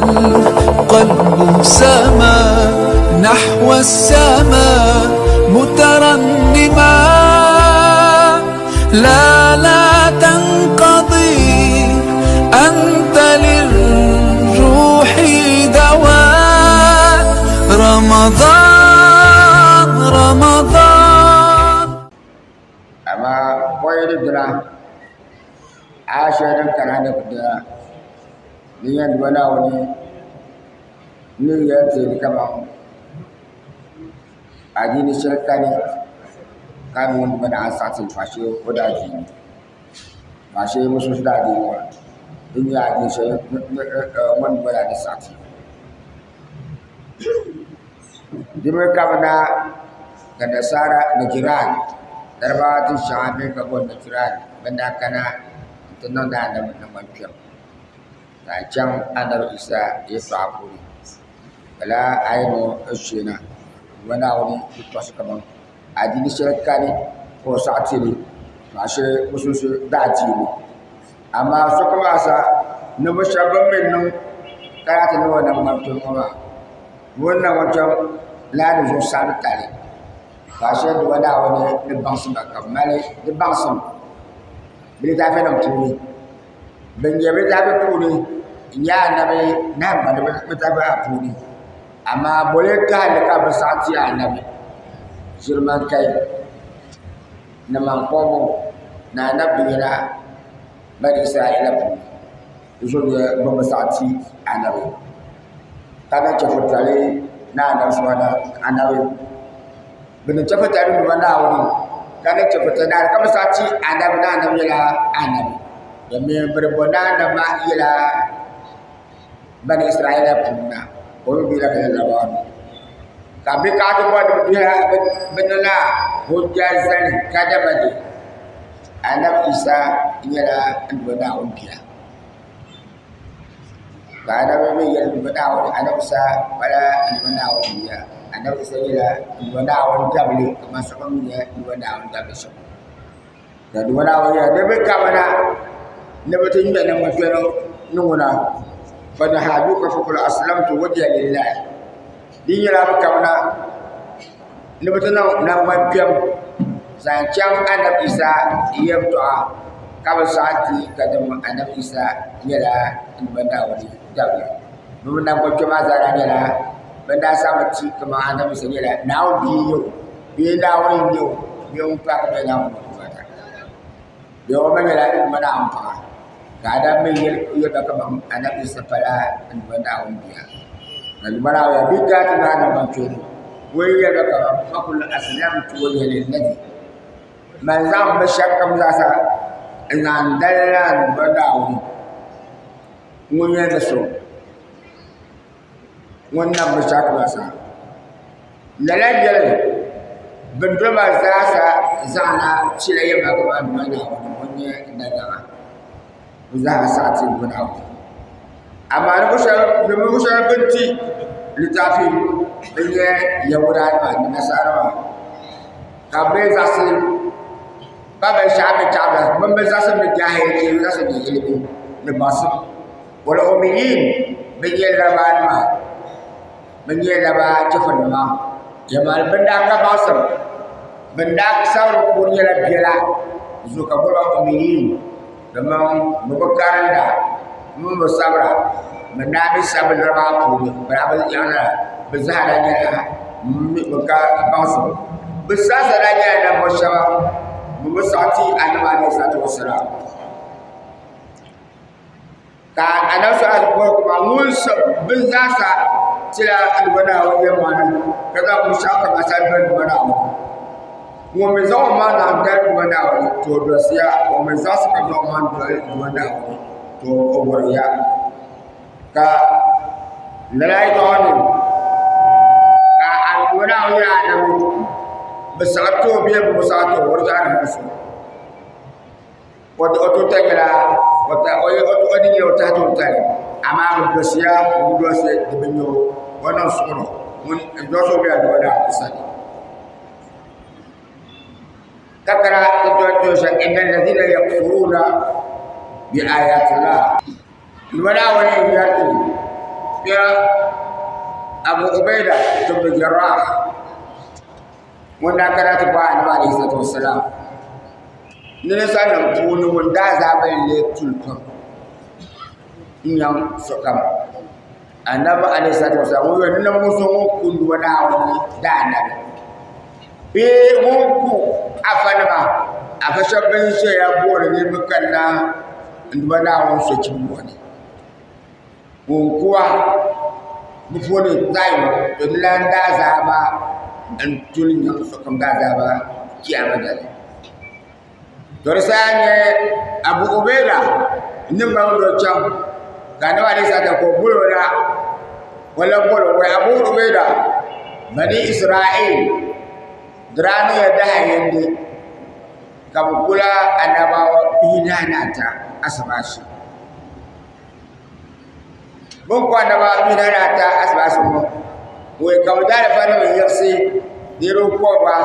والقلب سما نحو السماء مترنما. لا لا تنقضي، أنت للروح دواء. رمضان رمضان. Amaa pɔi di dina aya shɛli din kana ni dina di yɛn duba Naawuni ni yɛli ti ni kaman adiini shɛli kani ka ŋun duba Naawuni saɣi ti faashee o daadiini faashee musulinsi daadiini ŋɔ din nyɛ adiini shɛli ŋun duba Naawuni ni saɣi ti di mi ka bi na ka nasara Najiran laribawa tin shɛŋa bini ka booni Najiran bin daa kana n ti niŋdi anabi naŋgban kpɛm ka a chaŋ anabi Isa yɛltɔɣa puuni lala aya ŋɔ sheena Duuma Naawuni ni tɔɣisi kaman adiini shɛli kani ka o saɣi ti li to ashe musulinsi daadiini amaa sokam zaa sa ninvuɣ shɛba ban mi niŋ ka yaa ti niŋ o naŋgban kpɛm ŋɔ maa bɛ ni naŋgban kpɛm lahi ni zuɣusaa ni tali ka ashe Duuma Naawuni ni baŋsim ba ka bɛ mali di baŋsim bɛ litaafinima puuni. Bin nyɛ bɛ litaafi puuni n-nyɛ anabi nahimba ni bɛ litaafi maa puuni amaa boli kahili ka bɛ saɣi ti anabi ʒirimankai ni maŋkɔŋɔ ni anabi binyɛra bani Israaila puuni di zuɣu nyɛ bɛ bi saɣi ti anabi ka niŋ chɛfuritali ni anabi anabi Bɛ niŋ chɛfuritali ni Duuma Naawuni, ka niŋ chɛfuritali ni ka bɛ saɣi ti anabi ni anabi nyɛla anabi, domin bɛ di bɔri ni anabi maa yɛla Bani Israila puuni na, ka o mi bi yɛla ka lala maa ni. Ka bɛ kana ti bɔri ni bɛ niŋla hujja zali kadama di anabi Isa nyɛla Duuma Naawuni bia. Ka anabi mi yɛli Duuma Naawuni anabi Isa pala Duuma Naawuni bia anabi Isa nyɛla Duuma Naawuni dabili kamani sokam ni nyɛ Duuma Naawuni dabili shɛm ka Duuma Naawuni yɛli ni bɛ kamina ni bɛ ti ŋmɛ naŋgbankpɛno ni ŋuna fa in haajuuka faqul aslamtu wajhiya lillahi di nyɛla bɛ kamina ni bɛ ti niŋ naŋgbankpɛm zaŋ chaŋ anabi Isa yɛltɔɣa ka bɛ saɣi ti ka dama anabi Isa nyɛla Duuma Naawuni dabili bɛ mi naŋgbankpɛm maa zaa daa nyɛla bɛ daa saɣimi ti kaman anabi Isa nyɛla Naawuni bia n-nyɛ o bee Naawuni n-nyɛ o bee ŋun pahi ka nyɛ Naawuni bee o ma nyɛla Duuma Naawuni paɣa ka Adam mi yɛli ba kaman anabi Isa pala Duuma Naawuni bia ka Duuma Naawuni yɛli bɛ daa ti naai naŋgbankpeeni o yi yɛli ba kaman faqul aslamtu wajhiya lillazi man zaŋ binshɛɣukam zaasa n-zaŋ dali a Duuma Naawuni ŋun nyɛ ni so ŋun nam binshɛɣukam zaasa lala n-nyɛ li bɛn doli ma zaasa zaŋla chila yɛli ma kaman Duuma Naawuni ŋun nyɛ Nazaɣa bɛ zaa saɣi ti Duuma Naawuni. Amaa ninvuɣ shɛba bɛn ti litaafi bɛn nyɛ Yɛhudianima ni Nasaaranima ka bɛ zaɣisi pa binshɛɣu bɛ chaɣ bɛ ni zaɣisi ni jaahilchi bɛ zaɣisi ni ilimi ni baŋsim. Wal-ummiyiin bɛn nyɛ Larabawanima bɛn nyɛ Laraba chɛfurinima yɛlimaŋli bɛn daa ka baŋsim bɛn daa sabiri puuni nyɛla biɛla zuɣu ka bɛ boli ba ummiyiin. Domin bɛ bi karinda bɛ mi bi sabira bɛ daa mi sabi niriba maa puuni bɛ daa bi yaɣi bɛ zaa daa nyɛla bɛ ka baŋsim bɛ zaasa daa nyɛla ninvuɣ shɛba bɛ bi saɣi ti Anabi alayhi salatu wa salam ka Anabi salatu wa salam ŋun bɛ zaasa tila Duuma Naawuni yɛlimaŋli ka zaŋ binshɛɣu kam asali doli Duuma Naawuni. Ŋun mi zaŋ o maŋ niŋ dali Duuma Naawuni to o dolisiya ŋun mi zaɣisi ka zaŋ o maŋ doli Duuma Naawuni to o bɔriya. Ka lala yɛtɔɣa ni ka Duuma Naawuni nyɛla anabi bɛ saɣi ti o bee bɛ bi saɣi ti o o di zaa niŋ so. O tɔntɔni nyɛla o ni nyɛ o tahi tɔntɔni amaa bɛ dolisiya bɛ bi dolisi di bi nyɛ o o niŋ suɣulo ŋun dolisi o bela Duuma Naawuni sani. Ka kana ti doli tuun shɛli inna allazina yakfuruna bi ayatillah Duuma Naawuni n yɛri ti. Abu Ubaida ibn Jarrah ŋun daa kana ti paai Anabi alayhi salatu wassalam ni ninsalinima puuni ŋun daa zaa bɛn lee tuli pam n-nyaŋ sokam. Anabi alayhi salatu wassalam ŋun yɛli ni ninvuɣ so ŋun ku Duuma Naawuni daanabi bee ŋun ku afanima, afa shɛba bɛn ʒiɛya booni niriba kanna n-Duuma Naawuni sochibigi ŋɔ ni. Ŋun ku a bɛ puuni zaɣ yino, to di lan daazaaba n-tuli nyaŋ sokam daazaaba chiyaama dali. To di saha nyɛ Abu Ubaida ni ŋmaŋdi o chaŋ ka Anabi alayhi salatu ka o boli o na, o lan boli o wai Abu Ubaida Bani Israel di daa niŋya dahayindi ka bɛ kula annabawa pihinahi ni ata asibaasi. Bɛ ni ku annabawa pihinahi ni ata asibaasi ŋɔ, wai ka bɛ daalifanima yiɣisi niriba kɔbiga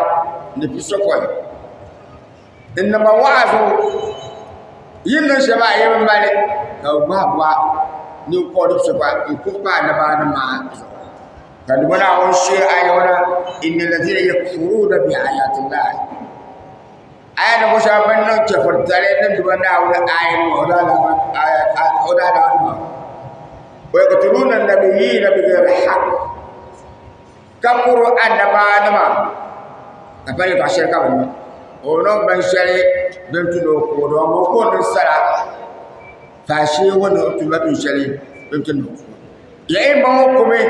ni pisopɔin. N niŋ ba wa'azu yi ni niŋ shɛm maa yi bi mali ka bɛ gbahi ba ninkɔɣili n kuli paai annabawanima maa zuɣu. Ka di bɔna o shee ayɔna inna lazina yakfuruna bi ayati llahi aya ni ko shɛba ban niŋ chɛfuritali ni duba Naawuni aya nima o daadama nima wa yaktuluna nabiyina bighayri haqq ka kuri annabawanima ka pa yɛltɔɣa shɛli ka bi niŋ o bi niŋ binshɛli din tu ni o ku o dama o ku o ninsala faashee o ni tumla tuun shɛli din tu ni o ku Ya yi ma o kumi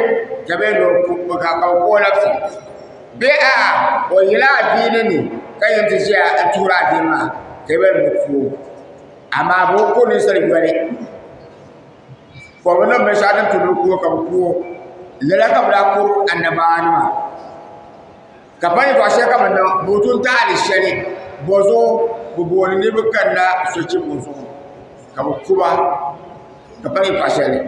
ka bɛ ni o ku ka ka o ku o labisi bee a'a o yila adiini ni ka yɛn ti ʒiya n tuhiri adiini maa ka bɛ ni o ku o amaa bɛ ku ninsal yoli ka o bi niŋ binshɛɣu din tu ni o ku o ka bɛ ku o lala ka bɛ daa kuri annabawanima ka pa yɛltɔɣa shɛli ka bɛ niŋ bɛ bi tooi taali shɛli bɔzuɣu bɛ booni niriba kanna sochibigi zuɣu ka bɛ ku ba ka pa yɛltɔɣa shɛli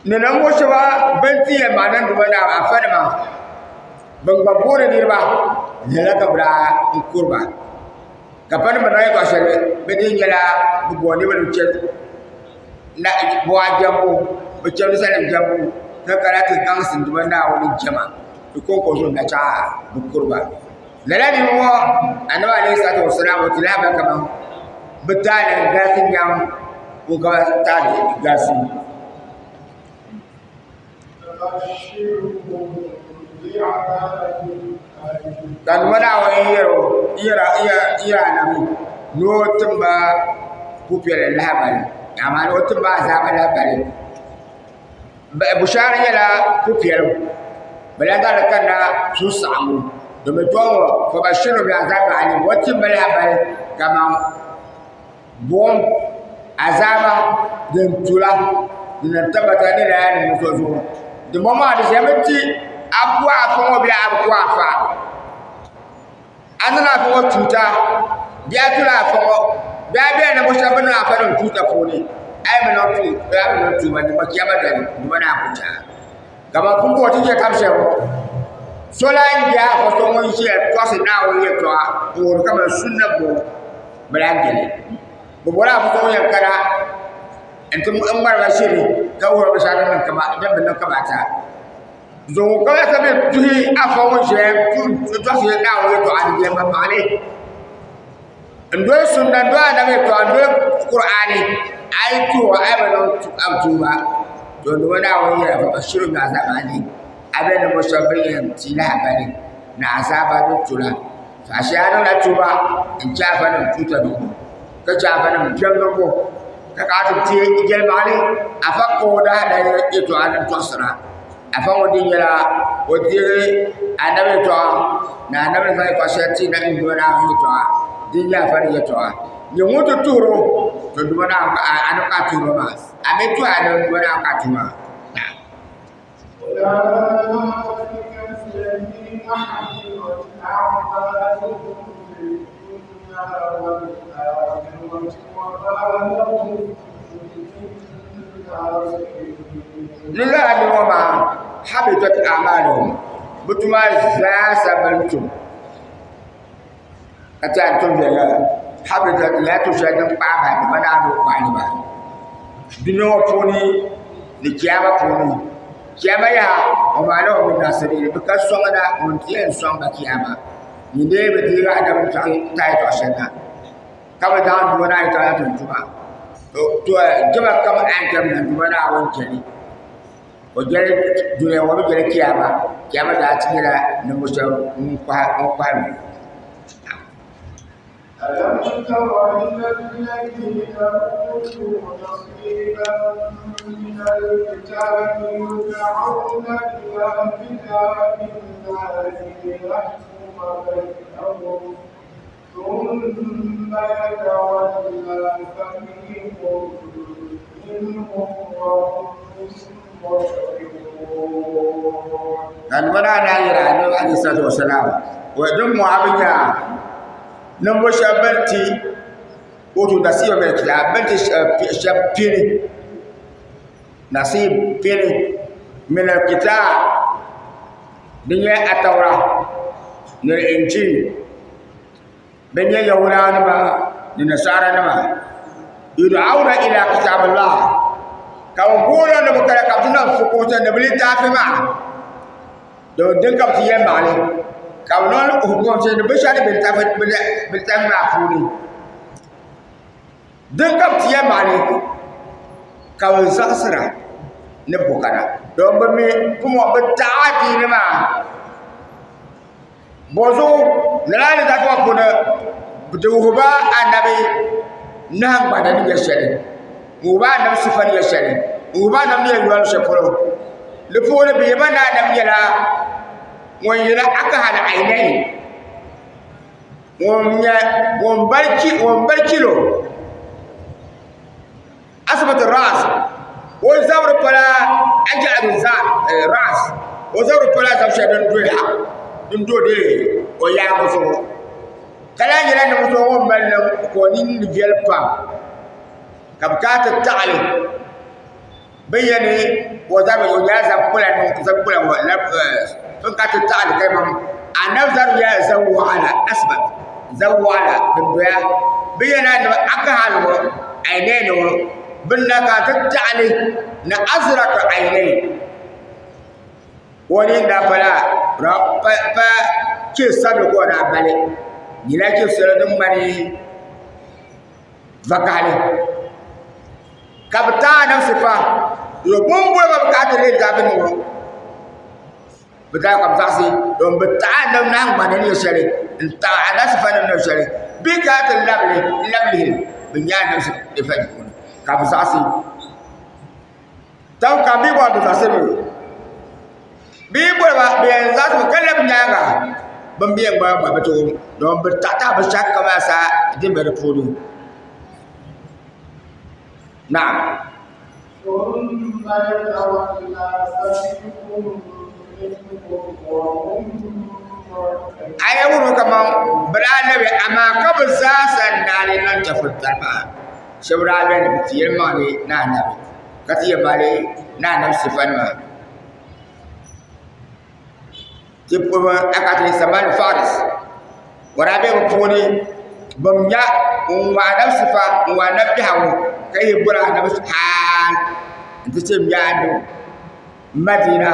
ni ninvuɣ shɛba bɛn ti yɛn maa niŋdi ba ni afanima bɛn gba booni niriba lala ka bɛ daa kuri ba ka pa ni bɛ niŋ yɛltɔɣa shɛli bɛ dii nyɛla bɛ booni niriba ni bɛ chɛ buɣa jɛmbu bɛ chɛ ninsalinima jɛmbu ka kana ti gaŋsi Duuma Naawuni jɛma di kɔŋko zuɣu n-na chaɣ bɛ kuri ba. Lala niriba ŋɔ Anabi alayhi salatu wa salam o ti lahi ba kaman bɛ taali n-galisi nyaŋ ŋun ka taali galisi. Ka Duuma Naawuni yɛr o yɛr Anabi ni o tim ba pupiɛlli lahibali amaa ni o tim ba azaaba lahibali. Bushaara nyɛla pupiɛligu bɛ lahi zaŋli kanna suhusaɣingu domi tɔŋ ŋɔ fabashirhum bi azabin alim o tim ba lahibali kaman buɣim azaaba din tula din na tabbata ni lala ni niŋ so zuɣu dimbɔŋɔ maa di ʒɛmi ti a ku afa ŋɔ bee a bi ku afa a niŋ afa ŋɔ tuuta bee a tula afa ŋɔ bee a bela ninvuɣ shɛba bɛ niŋ afa nim tuuta puuni a yi bi niŋ tuuba ni chiyaama dali Duuma naan ku chɛ a. Kaman pumpɔŋɔ ti ni yɛli tab shɛm ŋɔ, so lahi n-je afa so ŋun ʒiya tɔɣisi Naawuni yɛtɔɣa n-wuhiri kaman sunna m-bɔŋɔ, bɛ lahi je li. Bɛ bɔri afa so ŋun yɛn kana nti ŋmari ba shiri ka wuhiri ba binshɛɣu din bi niŋ kamaata. Zuŋɔ ka ka bɛ tuhi afa ŋun ʒiya n-tɔɣisi Naawuni yɛtɔɣa di yɛlimaŋli. N-doli sunna n-doli anabi yɛltɔɣa n-doli Kur'aani a yi tuhi o a yi bi niŋ tuuba to di Naawuni yɛla fabashirhum bi azaabin aliim a be ninvuɣ shɛba bɛn yɛn ti lahibali ni azaaba din tula to ashe a niŋla tuuba n-chɛ afanim tuuta niŋbu ka chɛ afanim biɛm niŋbu ka ka a ti ti yɛlimaŋli afa ka o daa lahi yɛltɔɣa din tɔɣisira. Afa ŋɔ di nyɛla o deegi anabi yɛltɔɣa ni anabi ni zaŋ yɛltɔɣa shɛli ti na n-duuma Naawuni yɛltɔɣa din nyɛ afa ni yɛltɔɣa nyɛ ŋun ti tuhiri o to duuma Naawuni ka anabi ka a tuhiri o maa a mi tuhi anabi duuma Naawuni ka a tuhi maa. Ni lala niriba ŋɔ maa habitat a'maluhum bɛ tuma zaa sa bɛ ni tum ka ti a tum viɛnyɛla habitat nyɛla tu shɛli din kpaai bahi dama Naawuni ni kpaai li bahi dunia ŋɔ puuni. Ni Chiyaama puuni. Chiyaama yaha, wa maa lahum min naasiriin, bɛ ka sɔŋda ŋun ti yɛn sɔŋ ba Chiyaama. Ni dee bɛ deegi Annabi n-tɔɣi n-taai yɛtɔɣ shɛli na, ka bɛ zaŋ Duuma Naawuni yɛtɔɣa la tum tuma. To, to jɛma kam a yɛn jɛm na Duuma Naawuni jɛli. O jɛli dunia ŋɔ mi jɛli Chiyaama. Chiyaama daa ti nyɛla ninvuɣ shɛba ŋun kɔhi ŋun kɔhi mi. ألم تر إلى الذين أوتوا نصيبا من الكتاب يدعون إلى كتاب الله ليحكم بينهم ثم يتولى فريق منهم وهم معرضون. Ka nima daa daa yɛli Annabi alayhi salatu wa salam, wa din mɔɣu bi nya ninvuɣ shɛba bɛn ti utu nasiiba min al-kitaab bɛn ti shɛba pini nasiib pini min al-kitaab din nyɛ Atawura ni Injil bɛn nyɛ Yahuudanima ni Nasaaranima yud'auna ila kitaabillah ka bɛ booni ni bɛ kana ka bɛ ti niŋ fukumsi ni bɛ litaafi maa Domin din ka bɛ ti yɛn maɣili ka bɛ niŋ hukumsi ni binshɛɣu din be litaafi maa puuni din ka bɛ ti yɛn maɣili ka bɛ zaɣisira ni bɛ ku kana domin bɛ mi pumpɔŋɔ bɛ taɣi adiini maa bɔzuɣu lala litaafi maa puuni di wuhi ba anabi nahingbana ni nyɛ shɛli n wuhi ba anabi sifa ni nyɛ shɛli n wuhi ba anabi ni yɛn yɔli shɛli polo di puuni bɛ yɛba ni anabi nyɛla ŋun yina akahali ayinayi ŋun nyɛ ŋun bali chilo asibiti ras o zabiri pala ajaadu ras o zabiri pala zab shɛli din doya din do dee o yaangi zuɣu ka lahi nyɛla ninvuɣu so ŋun mali niŋ ka o nini ni viɛli pam ka bi kana ti taɣali bin yɛn ni o zabiri o nyɛla zab kpula zab kpula ŋɔ bin kana ti taɣali ka anabi zabiri nyɛla zab waɣala asiba zab waɣala din doya bin yɛn ni akahali ŋɔ ainɛni ŋɔ bin na ka ti taɣali ni azraka ainɛni o ni daa pala pa chɛ sabili ka o daa bali nyɛla chɛ shɛli din ŋmani vakaɣali ka bi taai niŋ sifa yo bin boli ba bi kaai ti leei zaɣ bini ŋɔ bi daa ka bi zaɣasi don bi taɣa ni nahangbana ni nyɛ shɛli n taɣa a nasifa ni nyɛ shɛli bee ka ti labili n labi lihi bi nyɛ a nasifa puuni ka bi zaɣasi tam ka bi bɔri bi zaɣasi mi bee boli ba bi yɛn zaɣasi mi ka labi nyaanga bin bi yɛn gbaai gba bi tooi don bi taɣa taɣa binshaɣu kam zaa sa din bɛ di puuni na'am. ثم يتولى فريق منهم وهم معرضون. A yɛn wuhiri kaman bɛ daa nabi amaa ka bɛ zaasa n-daa lee niŋ chɛfuritali maa. Shɛba daa beni bɛ ti yɛlimaŋli ni anabi ka ti yɛn mali ni anabi sifanima. Ti puhi akatini Salman Faris o daa be bɛ puuni bɛn nya n-ŋɔ anabi sifa n-ŋɔ anabi biɛhigu ka yi bɔri anabi hal nti ti nya anabi Madina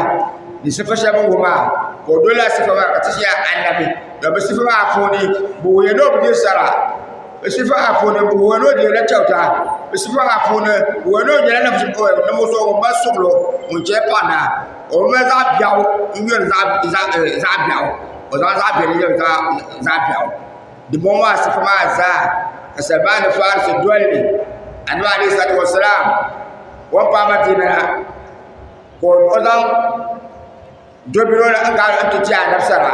ni sifa shɛli bɛ ni wuhi maa ka o dolila sifa maa ka ti nya anabi ka bɛ sifa maa puuni bɛ wuhiya ni o bi diri sara bɛ sifa maa puuni bɛ wuhiya ni o dirila kyauta bɛ sifa maa puuni bɛ wuhiya ni o nyɛla ninvuɣ so ŋun mali suɣilo ŋun chɛ paɣa naa o bi mali zaɣ biɛɣu n-yɔri zaɣ biɛɣu o zaŋ zaɣ biɛli n-yɔri zaɣ biɛɣu dimbɔŋɔ maa sifa maa zaa ka Salmaan Farisi doli li Anabi alayhi salatu wa salam o ni paai Madina na ka o zaŋ dobino n-gari nti ti Anabi sara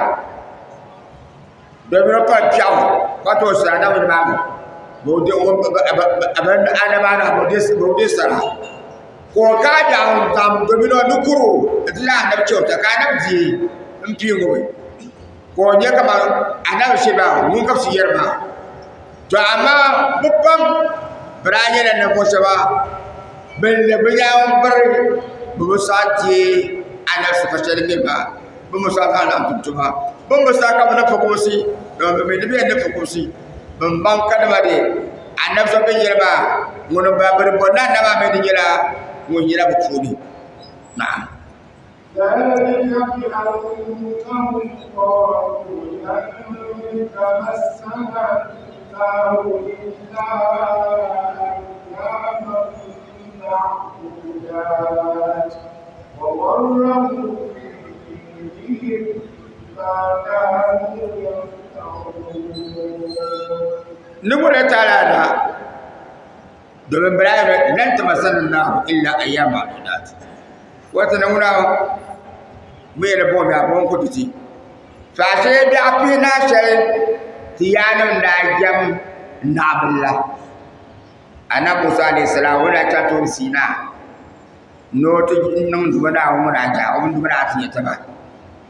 dobino pali piɛɣu ka tooi sara Anabi nimaani ka o di sara ka o kaai biɛɣu n-zaŋ dobino ni kuri n-ti lahi Anabi kyauta ka Anabi deei m-pii ŋubi ka o nya kaman Anabi shee maa ŋun ka bɛ ti yɛri maa to amaa bɛ pam bɛ daa nyɛla ninvuɣ shɛba ban lɛbi bɛ nyaaŋa biri bɛ bi saɣi deei Anabi sifa shɛli bɛ maa bɛ mi saɣi zaŋ laɣim tum tuma bɛ mi saɣi ka bɛ ni fukumsi domin bɛ mi ni bɛ yɛn ni fukumsi bɛn baŋ kadama de anabi so bɛ ni yɛli maa ŋuni m-bala bɛ ni bɔri ni anabi maa mi di nyɛla Ŋun yina bɛ puuni. Naam. ذلك بأنهم قالوا لن تمسنا النار إلا أياما معدودات وغرهم في دينهم ما كانوا يفترون. Ni tara da domin bayani lan tamassana an-nar illa ayyaman ma'dudat. Wata na ŋuna mi yɛli buɣum yaa buɣum ku ti ti. To ashe biɛɣu pihina shɛli ti yaannim daa jɛm naɣibil la. Anabi Musa alayhi salam o ni daa chaŋ Tuuri Siina ni o ti niŋ Duuma Naawuni ŋun daa jahi o mini Duuma Naawuni ti nya taba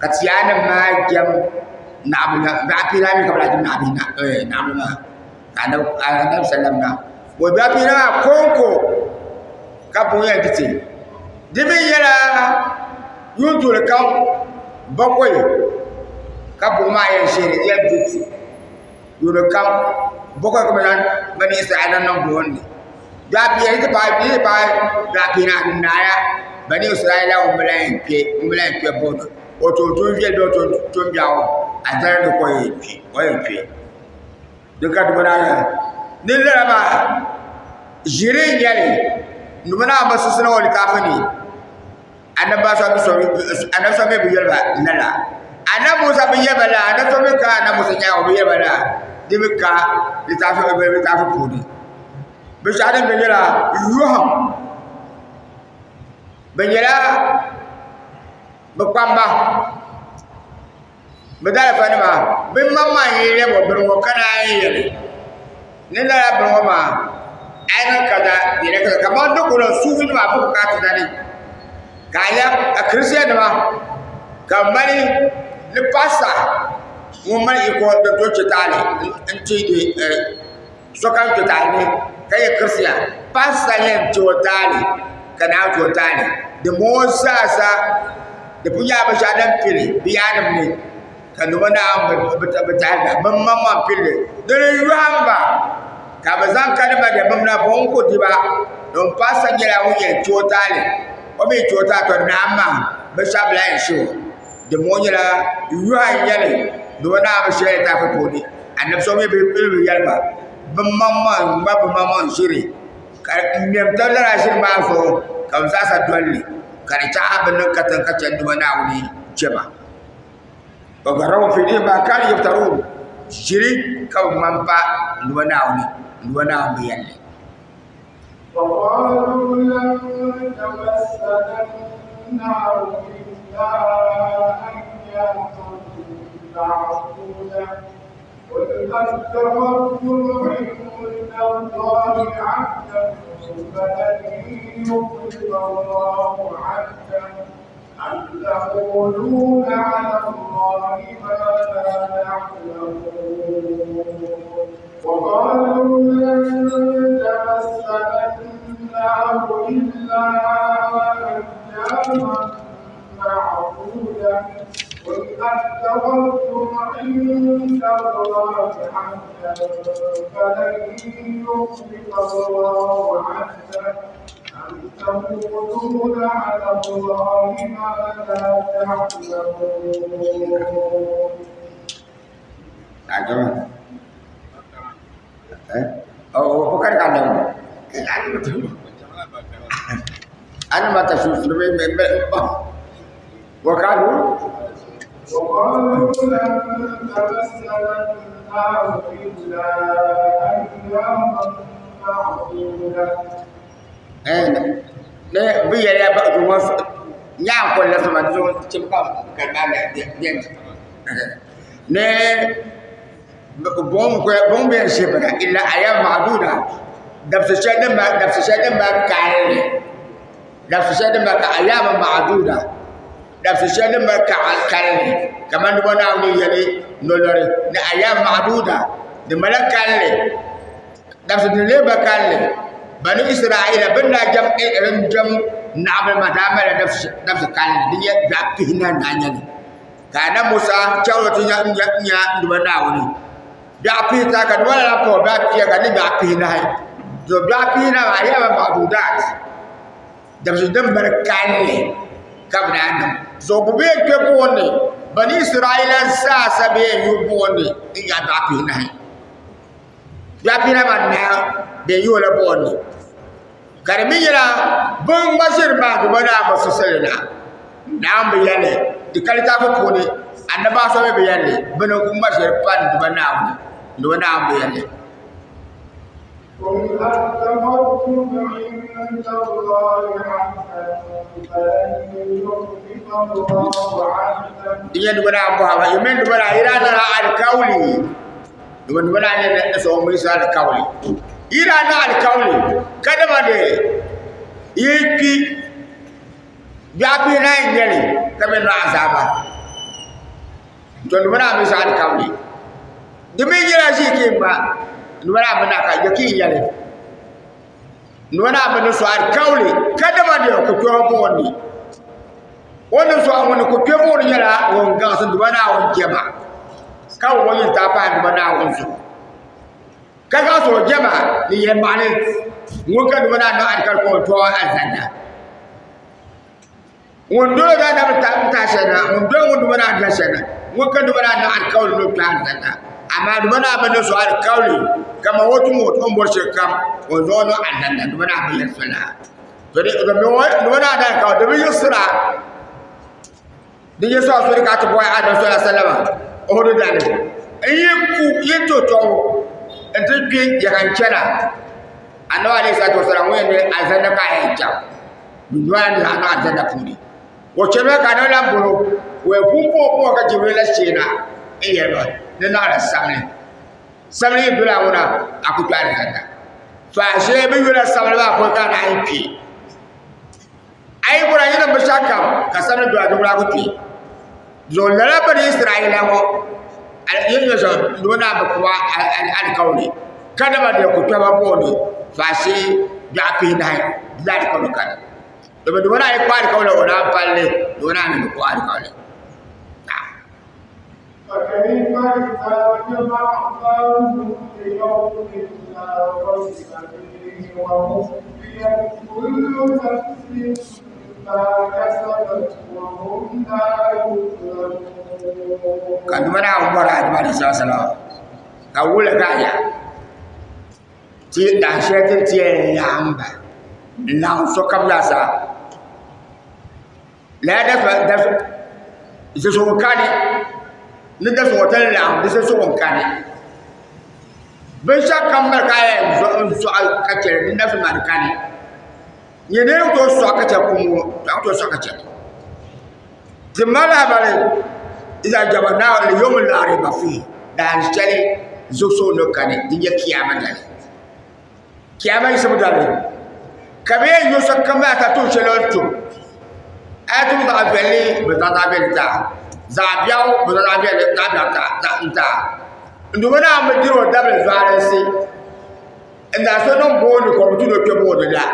ka ti yaannim maa jɛm naɣibil la. Biɛɣu pihina mi ka bɛ daa jɛm naɣibil maa. Ka anabi sallam na o biɛɣu pihina maa kɔŋko ka buɣum yɛn ti ti. Di mi nyɛla yuun tuuli kam bakwai ka buɣum maa yɛn sheeri yɛn di ti yuuni kam bakwai ka bani Israila niŋ buɣum ni. Biɛɣu pia yi ti paai biɛɣu pia ni naaya bani Israila ŋun bi lahi yɛn kpe buɣum ni o tooi tuun viɛli bee o tooi tuun biɛɣu alizanda ni ka o yɛn kpe. Di ka dubana yaa ni lala maa ʒiri n nyɛli dubana maa bi siɣisi na ŋɔ litaafi ni anabi so mi bi yɛli ba lala anabi musa bi yɛli ba lala anabi so mi ka anabi musa nyaanga o bi yɛli ba lala di mi ka litaafi puuni binshaɣu din bɛ nyɛla yɔhim bi nyɛla bi kpamba Bɛ daalifanima, bɛ maŋmaŋ yi lɛbi o bini ŋɔ ka naan yi yɛli ni lala bini ŋɔ maa a yi niŋ kaza di yɛla kaza kamani di kuli suufinima bɛ ku kana ti zani ka a nya ka kiristiyanima ka bɛ mali ni paasita ŋun mali yiko din tooi che taali n-ti sokam kpe taali ni ka nyɛ kiristiyan paasita yɛn ti o taali ka naan ti o taali dimbɔŋɔ zaasa di pun nyɛla binshɛɣu din pili bɛ yaannim ni ka niriba naan bi tahi ba bɛ maŋmaŋ pili li di ni yɔhim ba ka bɛ zaŋ kalima di bimina buɣim ku di ba don paasita nyɛla ŋun yɛn ti o taali o mi ti o taali tɔ naam maa binshɛɣu bi lahi yɛn shee o dimbɔŋɔ nyɛla yɔha n-nyɛ li niriba naan bi shee litaafi puuni anabi so mi bi yɛli ba bɛ maŋmaŋ ŋma bɛ maŋmaŋ ʒiri ka ŋmɛm tab lala ʒiri maa zuɣu ka bɛ zaasa doli li ka di chaɣi bɛ niŋ katiŋ ka chɛ Duuma Naawuni jɛma. Wa garrahum fi dinihim ma kanu yaftarun ʒiri ka bɛ ŋma m-pa Duuma Naawuni, Duuma Naawuni bi yɛli li. وقالوا لن تمسنا النار إلا أياما معدودة قل أتخذتم عند الله عهدا فلن يخلف الله عهده أم تقولون على الله ما لا تعلمون وقالوا لن تمسنا النار إلا أياما معدودة قل أتخذتم عند الله عهدا فلن يخلف الله عهده أم تقولون على الله ما لا تعلمون. Oh, bukan kandang. An mata su su me me me وقالوا وقالوا لن تمسنا النار إلا أياما معدودة. Ne bi yɛrɛ ba zuŋɔ nyaan kɔli la soma zuŋɔ chim ka ka na ne ne buɣum buɣum bɛ yɛn shee illa ayyam ma'duda dabisi shɛli din ba dabisi shɛli din ba kalinli dabisi shɛli din ba ka ayyam ma'duda dabisi shɛli din ba kalinli kamani di bɔ Naawuni yɛli nolori ni ayyam ma'duda di mala kalinli dabisi din lee ba kalinli bani Israila bɛ ni daa jɛm jɛm naɣibil maa daa malila dabisi kalinli din nyɛ biɛɣu pihinahi ni nyɛli ka anabi Musa chaŋ o ti nya Duuma Naawuni biɛɣu pihita ka Duuma lahi pahi o biɛɣu pia ka di nyɛ biɛɣu pihinahi to biɛɣu pihinahi maa ayyama ma'dudat. Dabisi din mali kalinli ka bɛ daa niŋ. Zuɣu bɛ bee kpe buɣim ni, Bani Israaila zaa sa bee n-yu buɣim ni n-yaɣi biɛɣu pihinahi. Biɛɣu pihinahi maa naai bɛ yu o la buɣim ni. Ka di mi nyɛla bɛ ni ŋma ʒiri maa di ba naa bi siɣisi li na. Naawuni bi yɛli li di ka litaafi puuni, annabawa so mi bi yɛli li, bɛ ni ŋma ʒiri pa n-Duuma Naawuni, n-Duuma Naawuni bi yɛli li. قل أتخذتم عند الله عهدا فلن يخلف الله عهدا Di nyɛ Duuma Naawuni bɔhima, yi mini Duuma Naawuni yi daa niŋla alikauli, domin Duuma Naawuni nyɛ ni so ŋun miɣisiri alikauli. Yi daa niŋ alikauli ka dama di yi kpi biɛɣu pihinahi n-nyɛ li ka bɛ niŋ azaaba. To Duuma Naawuni miɣisiri alikauli. Di mi nyɛla ʒiikimba Duuma Naawuni bi na ka yakiin yɛli. Duuma Naawuni ni so alikauli ka dama di ku kpɛma buɣim ni. O ni so ŋun ku kpe buɣim ni nyɛla ŋun gaŋsi Duuma Naawuni jɛma ka wuɣi o nyintaa pahi Duuma Naawuni zuɣu. Ka zaŋsi o jɛma ni yɛlimaŋli ŋun ka Duuma Naawuni niŋ alikauli ka o kpe o alizanda. Ŋun doli o daadam n-tahi shɛli na, ŋun doli ŋun Duuma Naa ni tahi shɛli na, ŋun ka Duuma Naa niŋ alikauli ni o kpe alizanda. Amaa Duuma Naa bi niŋ so alikauli kaman o tum o ni bɔri shɛlikam, o ni zaŋ o niŋ alizanda Duuma Naa bi yɛli so lala. To di Duuma Naa ni alikauli di bi yiɣisira. Di nyɛ so a soli ka a ti bɔhi Annabi sallallahu alaihi wasallam Uhudu dali n yi ku yi to tɔbu n ti kpi ya ka n chana Annabi alaihi salatu wasallam ŋun yɛn ni alizanda ka a yɛn chaŋ dunduya ni a niŋ alizanda puuni o chɛmi ka Annabi lahi bɔro o yɛn pun bɔŋɔ bɔŋɔ ka Jibril la sheena n yɛli ba ni naɣila samli samli yi doli a ŋuna a ku kpi alizanda to a shee bi yula samli maa pɔi ka a naan yi kpi A yi bɔra yi niŋ binshɛɣu kam ka samli do a duɣuri a ku kpi. Zuɣu lala bani Israaila ŋɔ yi ni nyɛ shɛm ni o naan bi ku ba alikauli ka dama di ku kpɛma booni faashee biɛɣu pihinahi di la alikauli kani. Domin di o naan yi ku alikauli o naan palli di o naan mi bi ku alikauli. فكيف إذا جمعناهم ليوم لا ريب فيه ووفيت كل نفس ما كسبت وهم لا يظلمون Ka Duuma Naawuni bɔri Adama alayhi salatu wasalam ka wula ka a ya ti dahin shɛli ti ni ti yɛn laɣim ba n-laɣim sokam zaasa Lala zuɣusuŋ kani ni dasuŋ ti ni laɣim di susuŋ kani binshaɣu kam mali ka a yɛn zuɣu ka chɛli di nafsi maa di kani nyɛ di ni tooi soɣi ka chɛ kum ŋɔ a ku tooi soɣi ka chɛli ti mali lahabali daan shɛli zuɣusuŋ ni kani di nyɛ kiyaama dali Kiyaama yiɣisibu dali ka bɛ yɛn yo sokam maa ka tuun shɛli o ni tum a yi tum zaɣ viɛlli bɛ zaŋ zaɣ viɛlli ti a zaɣ biɛɣu bɛ zaŋ zaɣ biɛɣu n-ti a n Duuma Naawuni bi diri o dabili zualinsi n daa so niŋ booni ka o bi tuui ni o kpe booni la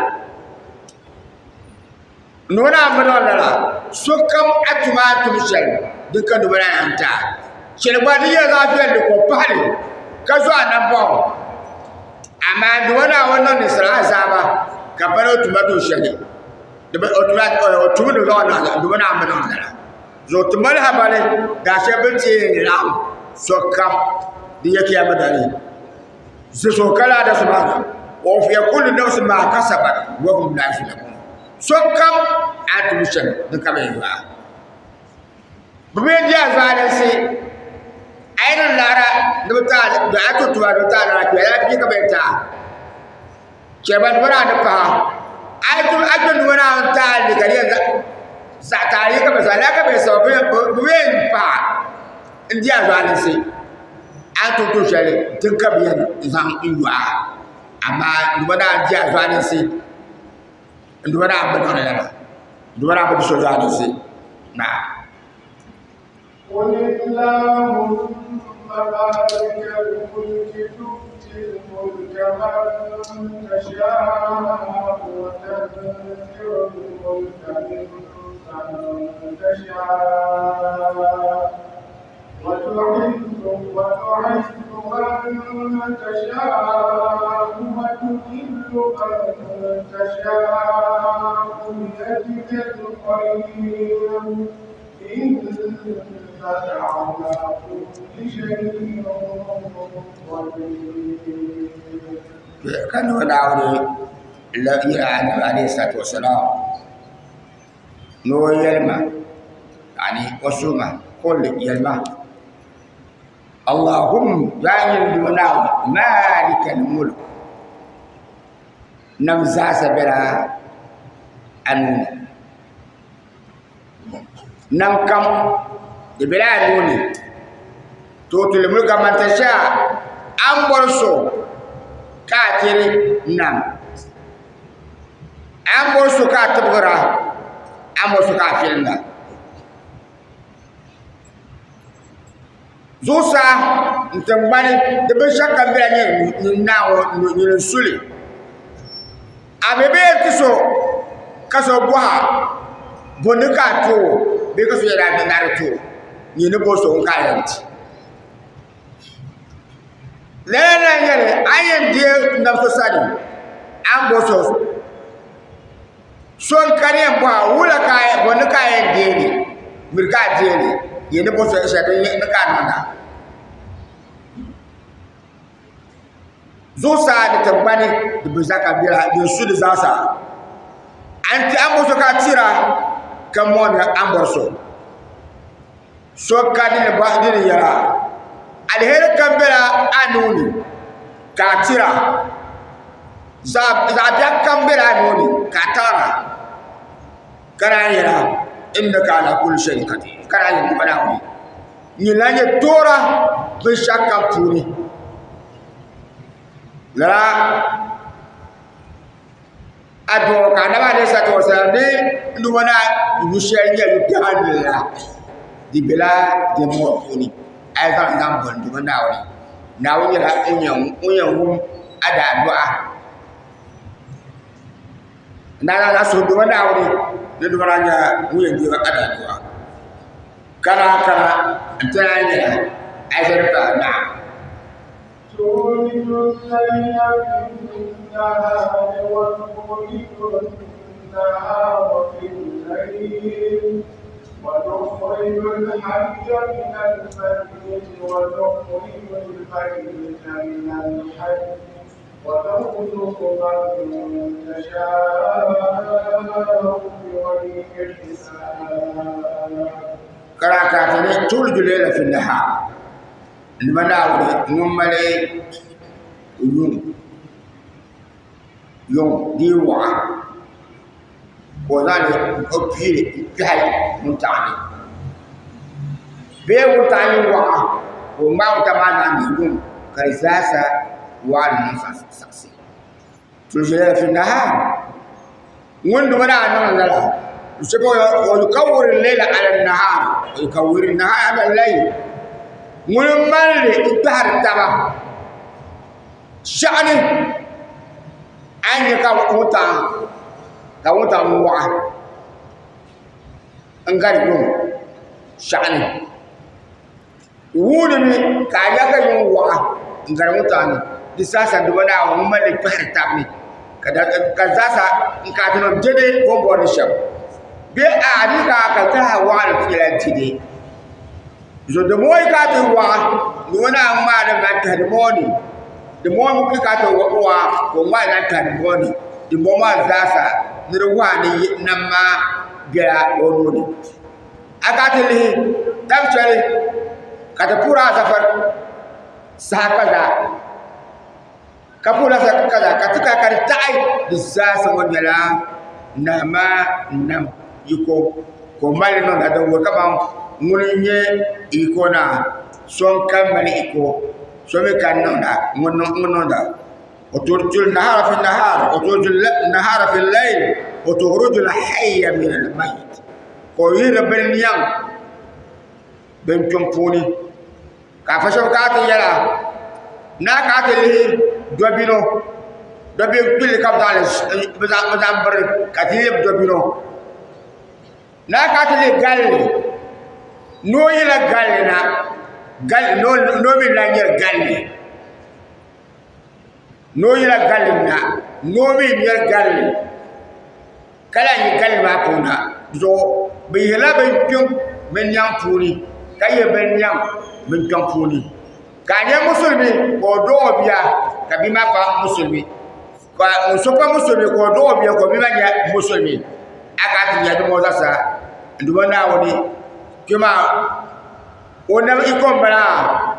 n Duuma Naawuni bi niŋ lala sokam a tuma a ni tum shɛli din ka Duuma Naawuni ti a shɛli gba di nyɛla zaɣ viɛlli ka o pahi li ka zo a nambɔɣu amaa n Duuma Naawuni niŋ ninsal azaaba ka pa ni o tumla tuun shɛli o tumdi mi zaŋ niŋ n Duuma Naawuni bi niŋ lala zuɣu ti mali habali daa shɛli bɛ ni ti yɛn laɣim sokam di nyɛ kiyama dali Zuɣusaa ka laa maa wa kullu nafsin maa kasabat wa hum laa yuzlamuun sokam a ni tum shɛm din ka bɛ yɛn yo a bɛ bi yɛn di a zaalinsi a yi niŋ laara ni bi ti a a yi tum tuma ni bi ti a laafee laafee ka bɛ yɛn ti a chɛba nima maa ni pahi a yi tum a kpɛ nima maa ni taali ka di yɛn zaɣ taali ka bɛ zaɣ laa ka bɛ yɛn sɔŋ bɛ bi yɛn pahi n di a zaalinsi a ni tum tuun shɛli din ka bi yɛn zaŋ n yo a amaa Duuma Naawuni di a zaalinsi n Duuma Naawuni bi niŋdi lala Duuma Naawuni bi di so zaalinsi naa قل اللهم مالك الملك تؤتي الملك من تشاء وتنزع الملك ممن تشاء وتعز وتعز من تشاء وتذل من تشاء. بيدك الخير إنك على كل شيء قدير. Ka niŋ Naawuni yɛla Annabi alayhi salatu wassalam ni o yɛlima yani o suhima qul yɛlima Allahumma yaa nyini Duuma Naawuni maalikal mulk nam zaasa bela a nuu ni nam kam di bela a nuu ni tuutil mulka man tasha a ni bɔri so ka a tiri nam a ni bɔri so ka a tibigira a ni bɔri so ka a filinda zuɣusaa n tingbani di binshɛɣu kam bela nyini Naawuni nyini n suli a mi bi yɛn ti so ka so bɔha bɔni ka a ti o bee ka so yɛli a ni di ti o nyini ni bɔri so ŋun ka a yɛn ti lala na nyɛli a ni yɛn deei nam so sani a ni bɔri so So n kani yɛn bɔha wula ka bɔ ni ka a yɛn deeli miri ka a deeli yi ni bɔ so shɛli ni ka a niŋda zuɣusaa ni tingbani di bi za ka biɛla din su di zaasa a ni ti a ni bɔri so ka a tira ka mɔni a ni bɔri so so ka di ni yɛra aliheri kam bela a nuu ni ka a tira zaɣ biɛɣu kam bela a nuu ni ka a taɣira ka naan yɛra innaka ala kulli shay'in qadir ka naan yɛli Naawuni nyini n-lahi nyɛ toora binshɛɣu kam puuni lala Aduwa ka anabi alayhi salatu wa salam ni duba na yu shɛli nyɛ yu gahinli la di bela diɛmbu ŋɔ puuni a yi zaŋ zaŋ boli duba Naawuni Naawuni nyɛla ŋun yɛn wum a daadua a suhu duba Naawuni ni duba maa nyɛla ŋun yɛn deegi a daadua ka naan kana n-ti naan nyɛla a yi zani paai naam. تولج الليل في النهار وتولج النهار في الليل وتخرج الحي من الميت وتخرج الميت من الحي وترزق من تشاء بغير حساب. Karakatini tuliju layla fi nahar Nima Naawuni ŋun mali yuŋ yuŋ di yi waɣa ka o zaŋli o piili n kpɛhi wuntaŋ ni bee wuntaŋ yi waɣa ka o ŋmaai wuntaŋ maa zaŋ niŋ yuŋ ka di zaasa waɣa ni niŋ saɣisi Tuliju fi nahar ŋun duma daa niŋ lala wa yukawwiru layla ala nahar wa yukawwiru nahar ala layl ŋuni n malili n kpɛhiri taba shɛɣuni a ni nyɛ ka wuntaŋ waɣa n gari yuŋ shɛɣuni Wuuni mi ka a nya ka yuŋ waɣa n gari wuntaŋ ni di zaasa duba Naawuni ŋun mali li kpɛhiri tabi ni ka zaasa n ka ti niŋ dɛdɛ o ni bɔri ni shɛm bee a di ka ka tɛha waɣa li ti nyɛla dɛdɛ so di moo yi ka ti waɣa duba Naawuni ŋmaai li zaŋ kpɛhi di moo ni di moo mi ka ti waɣa ka o ŋmaai zaŋ kpɛhi di moo ni di moo maa zaasa ni di waɣa ni nam maa bela o nuu ni. A ka ti lihi tab shɛli ka ti puhiri Azafar saha kaza ka puhiri Azafar kaza ka ti kana ka di taɣi di zaasa ŋɔ nyɛla naa maa nam yiko ka o mali niŋda din wuhi kamani ŋuni n-nyɛ yiko naa so n-ka mali yiko so mi ka niŋda ŋun niŋda وتولج النهار في النهار وتولج النهار في الليل وتخرج الحي من الميت ka o yihiri bin niɛm bin kpiŋ puuni ka afa shab kana ti yɛla naa kana ti lihi dobino dobin kpilli ka bi zaŋ biri ka ti lɛbi dobino naa kana ti lihi galli noo yila galli na noo mii lahi nyɛri galli noo yila galli na noo mii nyɛri galli. Ka lahi yi kalinli maa puuni na zuɣu bɛ yihirila bin kpiŋ bin niɛŋ puuni ka yihi bin niɛŋ bin kpiŋ puuni ka a nyɛ musulimi ka o dɔɣi o bia ka bia maa pa musulimi ka ŋun so pa musulimi ka o dɔɣi o bia ka o bia maa nyɛ musulimi a ka ti nyɛ dimbɔŋɔ zaa sa n Duuma Naawuni kpɛ maa o nam iko n bala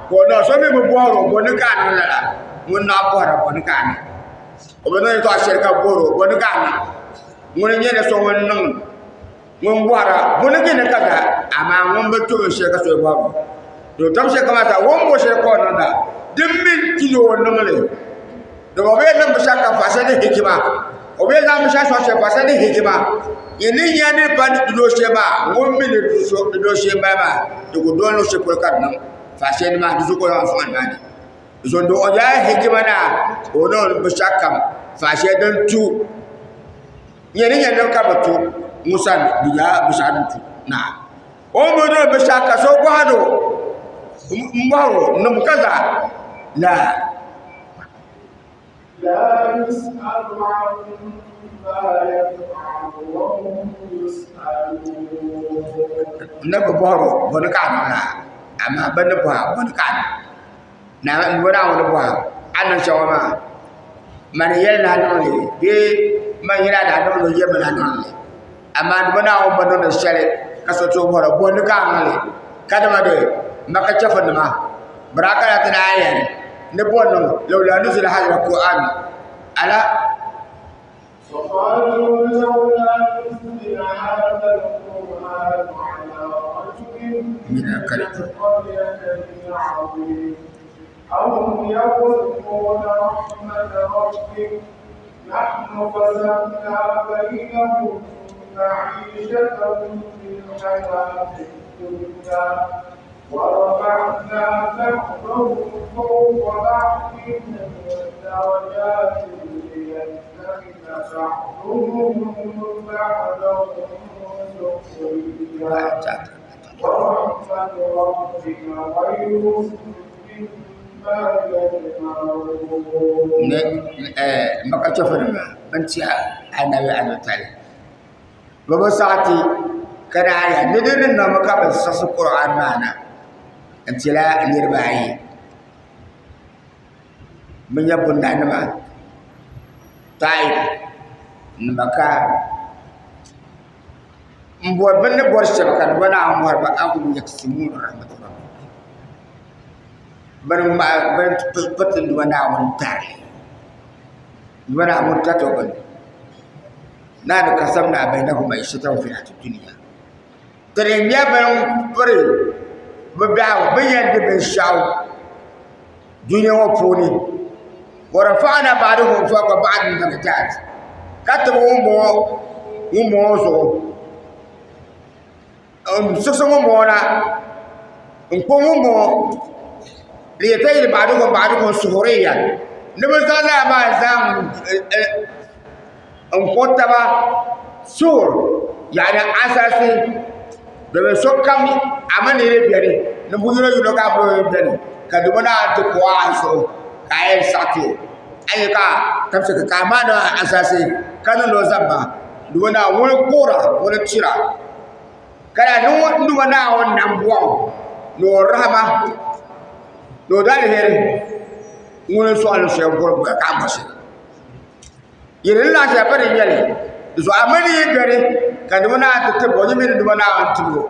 ka o niŋ so mi bi bɔhiri o bɔ ni ka a niŋ lala ŋun naɣ bɔhira bɔ ni ka a niŋ o bi niŋ yɛltɔɣa shɛli ka bɔhiri o bɔ ni ka a niŋ ŋuni n nyɛ ni so ŋun niŋ ŋun bɔhira bɔ ni ka ni ka zaa amaa ŋun bi to binshɛli ka so bɔhiri o to tam shɛli kam zaa o ni bɔ shɛli ka o niŋda din mi ti ni o niŋli domi o bi yɛn niŋ binshɛɣu kam fa shɛli ni hikima o bi yɛn zaŋ binshɛɣu sɔŋ shɛli fa shɛli ni hikima nyɛ ni nya ni pa di dooshee maa ŋun mi ni di dooshee n bala maa di ku doli luɣu shɛli polo ka di niŋ fa shɛli ni maa di zuɣu ka o zaŋ sɔŋ nimaani zuŋ o nyɛla hikima naa ka o niŋ binshɛɣu kam fa shɛli din tu nyɛ ni nyɛ niŋ ka bi tu ŋun sani di nyɛla binshaɣu din tu naa o ni bi niŋ binshaɣu ka so bɔhiri o n bɔhiri o niŋ ka zaa laa Ni bi bɔhiri o bɔ ni ka a niŋ laa amaa bɛ ni bɔhi a bɔ ni ka a niŋ Naawuni ni bɔhi a a ni niŋ shɛŋa maa mani yɛli ni a niŋ li bee man yɛli a ni a niŋ li o yɛlimi ni a niŋ li amaa di bi Naawuni bi niŋdi shɛli ka so tooi bɔhiri o bɔ ni ka a niŋ li kadama de Maka chɛfurinima bɛ daa kana ti naan yɛli ni bɔ niŋ lawla nuzila haazal Qur'an ala وقالوا لولا نزل هذا القرآن على رجل من القريتين القريتين عظيم أهم يقسمون رحمة ربك نحن قسمنا بينهم معيشتهم في الحياة الدنيا ورفعنا بعضهم فوق بعض درجات ليتخذ بعضهم بعضا سخريا ورحمة ربك خير مما يجمعون ne maka chɛfurinima ban ti anabi anabitali bɛ bi saɣiti ka daa yɛli ni di ni niŋmi ka bɛ siɣisi Qur'an maa na n-tila niriba ayi bɛ nyɛ bundaanima Taif ni Maka m-bɔri bɛ ni bɔri shɛba ka di bɛ naan bɔri ba ahum yaksimuuna rahmata rabbika bɛ ni piriti Duuma Naawuni tarili Duuma Naawuni tariti o bini nahnu kasamna bainahum ma'ishatahum fil hayati dunya ti di nyɛ bin piri bi biɛhigu bi yɛn di binshaɣu dunia ŋɔ puuni wa rafa'na ba'dahum fawqa ba'din darajat ka tibi ŋun bɔŋɔ zuɣu n siɣisi ŋunbɔŋɔ na n kpuɣi ŋunbɔŋɔ liyatahida ba'dukum ba'dukum suhuriya ni bi zaŋ lala maa zaŋ n kpuɣi taba suhur yaani ansarisi domin sokam a mini niriba biɛni ninvuɣu yino yino ka a mini biɛni ka di bi naan ti kpuɣi a zuɣu ka a yɛn saɣati o a nyɛ ka ka a maandi ansarisi ka niŋdi o zamba di bi naan ŋuni kuhura ŋuni tira ka daa niŋ n Duuma Naawuni nambɔɣu ni o rahama ni o daliheri ŋuni n-sɔɣi ni shɛli bɔri ka a bɔri shɛli yɛli ni lahi shɛli pa di nyɛli di zuɣu a mini yi beni ka Duuma Naawuni ti tibigi o nyɛ mi ni Duuma Naawuni tibigi o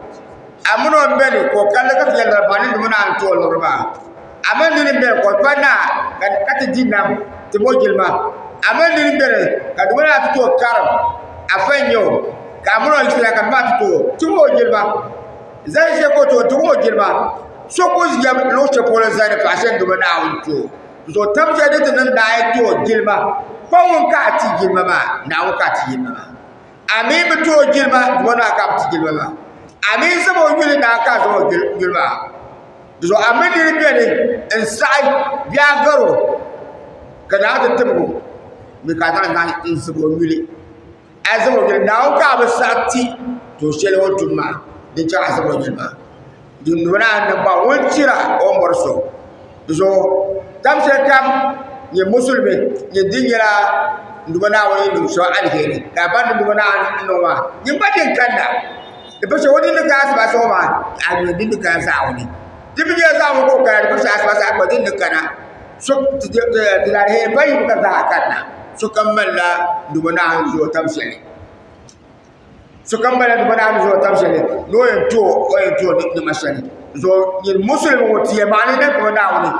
a mini o beni ka o kalli ka ti yɛli ni ni Duuma Naawuni ti o liɣiri maa a mini nini beni ka o pa naa ka ti di nam ti mo jilima a mini nini beni ka Duuma Naawuni ti ti o karim afa n-nyɛ o ka a mini o ʒiya ka maa ti tooi tim o jilima zali shɛli ka o tooi tim o jilima so ku ʒiya luɣu shɛli polo zali ni paɣa shɛli Duuma Naawuni ti o zuɣu tam shɛli din ti niŋ naai ti o jilima pa ŋun ka a ti jilima maa Naawuni ka a ti jilima maa a mi bi ti o jilima Duuma Naawuni ka a bi ti jilima maa a mi zaŋ o yuli Naawuni ka a zaŋ o yuli maa di zuɣu a mi nini beni n saɣi bee a gari o ka Naawuni ti tibigi o mi ka a zaŋ n zibigi o yuli A zaŋ o yuli Naawuni ka a bi saɣi ti tuun shɛli o ni tum maa din chɛ ka a zaŋ o yuli maa din duhi naa ni gba o ni tira o ni bɔri so di zuɣu tam shɛli kam nyɛ musulimi nyɛ din nyɛla N Duuma Naawuni yi niŋ so aliheri, ka a baŋ ni Duuma Naawuni ni niŋ maa, nyin gba din kanna. Di pa shɛli o din ni kana asibaasi ŋɔ maa, a mi din ni kana zaawuni. Di mi nyɛla zaawuni ka o kana, di pa shɛli asibaasi a gba din ni kana. So ti aliheri pa yibu ka zaa kanna. Sokam malila N Duuma Naawuni zuɣu tam shɛli. Sokam malila Duuma Naawuni zuɣu tam shɛli ni o yɛn ti o o yɛn ti o nima shɛli. Zuɣu nyin musulimi ŋɔ ti yɛn maɣili ni Duuma Naawuni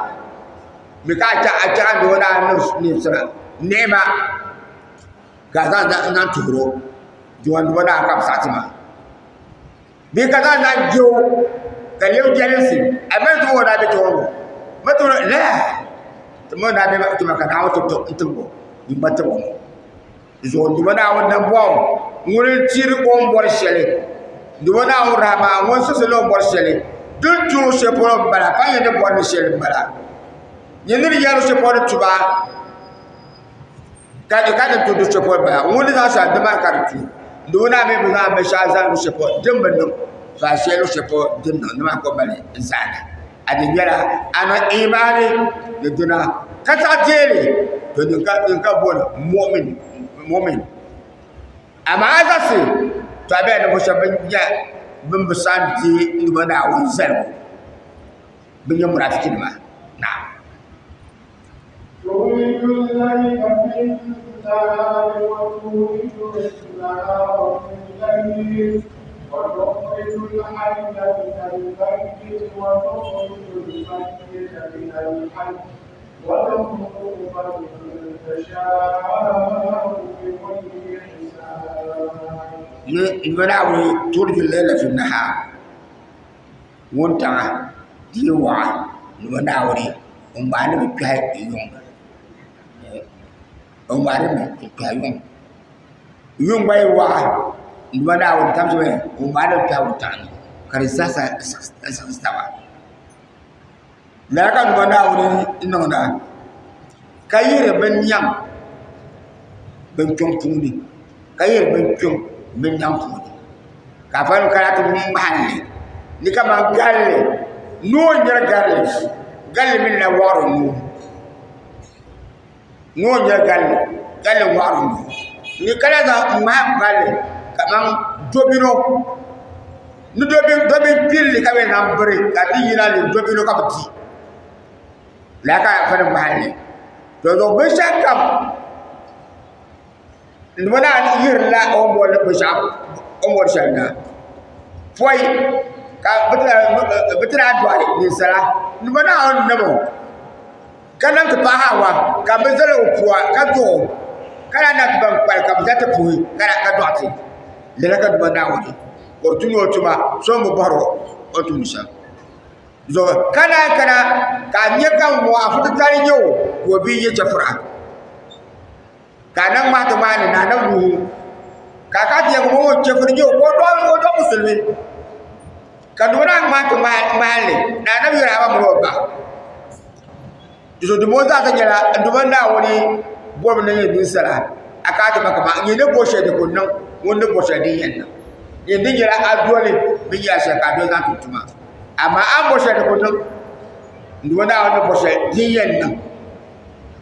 mi ka a chɛ a Duuma Naawuni niŋsira nɛma ka a zaŋ zaŋ tuhiri o Duuma Naawuni ka bi saɣi ti maa. Bee ka zaŋ zaŋ je o ka lebi jɛlinsi a mali ti o daa be kpɛ ŋɔ ma ti la ti mo daa be kpɛ maa ka Naawuni ti tibigi o nyin gba tibigi o. Zuɣu Duuma Naawuni nambɔɣu ŋuni n-tiri o ni bɔri shɛli. Duuma Naawuni rahama ŋun siɣisi li o ni bɔri shɛli. Din tuui shɛli polo m-bala ka nyɛ ni bɔri ni shɛli m-bala. Nyɛ ni di yɛli shɛli polo ni tuba ka di ka din tuui shɛli polo m-bala. Ŋuni ni zaŋ shɛli nimaani ka di tuui. Duuma Naawuni mi bi zaŋ binshɛɣu zali luɣ shɛli polo din bi niŋ faashee luɣ shɛli polo din niŋ nimaani ka o mali n-zaana. A di nyɛla a niŋ imaani ni dina ka zaɣ deeli to din ka booni mumin amaa a zaɣisi to a bela ninvuɣ shɛba bɛn nyɛ bɛn bi saɣim deei n Duuma Naawuni zaligu bɛn nyɛ munaafichinima. Naam. Ni bɛ daa wuhi turju layla fi nahar wuntaŋa di yi waɣa ni bɛ Naawuni n ŋmaai li mi kpɛhi yuŋ o ŋmaai li mi n kpɛhi yuŋ yuŋ gba yi waɣa ni bɛ Naawuni o ŋmaai li mi kpɛhi wuntaŋ ni ka di zaa siɣisi taba Lala ka Duuma Naawuni niŋda ka yihiri bin nyaŋ bin kpiɔŋ puuni ka yihiri bin kpiɔŋ bin nyaŋ puuni ka afa nim kana ti ŋmahinli ni kamani galli noo n nyɛri galli galli mii na waɣari noo noo n nyɛri galli galli n waɣari noo ni ka lahi zaŋ ŋmahi galli kamani dobino ni dobin kpilli ka bi zaŋ biri ka di yina ni dobino ka bi di lala ka afa nim ŋmahinli to zuɣu binshaɣu kam bi naan yihirila o ni boli binshaɣu o ni boli shɛli na poi ka bi ti naan dɔɣi ninsala ni bi naan nimo ka niŋ ti paɣa Hawa ka bi zali o pua ka dɔɣi o ka lahi niŋ ti ban kpalim ka bi za ti puhi ka dɔɣi ti lala ka Duuma Naawuni ka o tumdi o tuma so ni bi bɔhiri o o ni tumdi shɛm zuɣu ka naan kana ka a nya ka ŋ-ŋɔ afa titali n-nyɛ o ka o bia nyɛ chɛfura ka a na ŋmahi ti maa ni ni a na wuhi o ka a kana ti yɛli ŋɔ chɛfuri n-nyɛ o ka o dɔɣi musulimi ka Duuma naan ŋmahi ti ŋmahinli ni Anabi Ibrahima mini o ba di zuɣu dimbɔŋɔ zaa sa nyɛla n Duuma Naawuni bɔbu ni nyɛ ninsala a kana ti ma kaman n nyɛ ni bɔri shɛli di ku niŋ ŋun ni bɔri shɛli din yɛn niŋ nyɛ din nyɛla a doli binyɛra shɛli ka a doli zaŋ tum tuma amaa a ni bɔri shɛli di ku niŋ n Duuma Naawuni ni bɔri shɛli din yɛn niŋ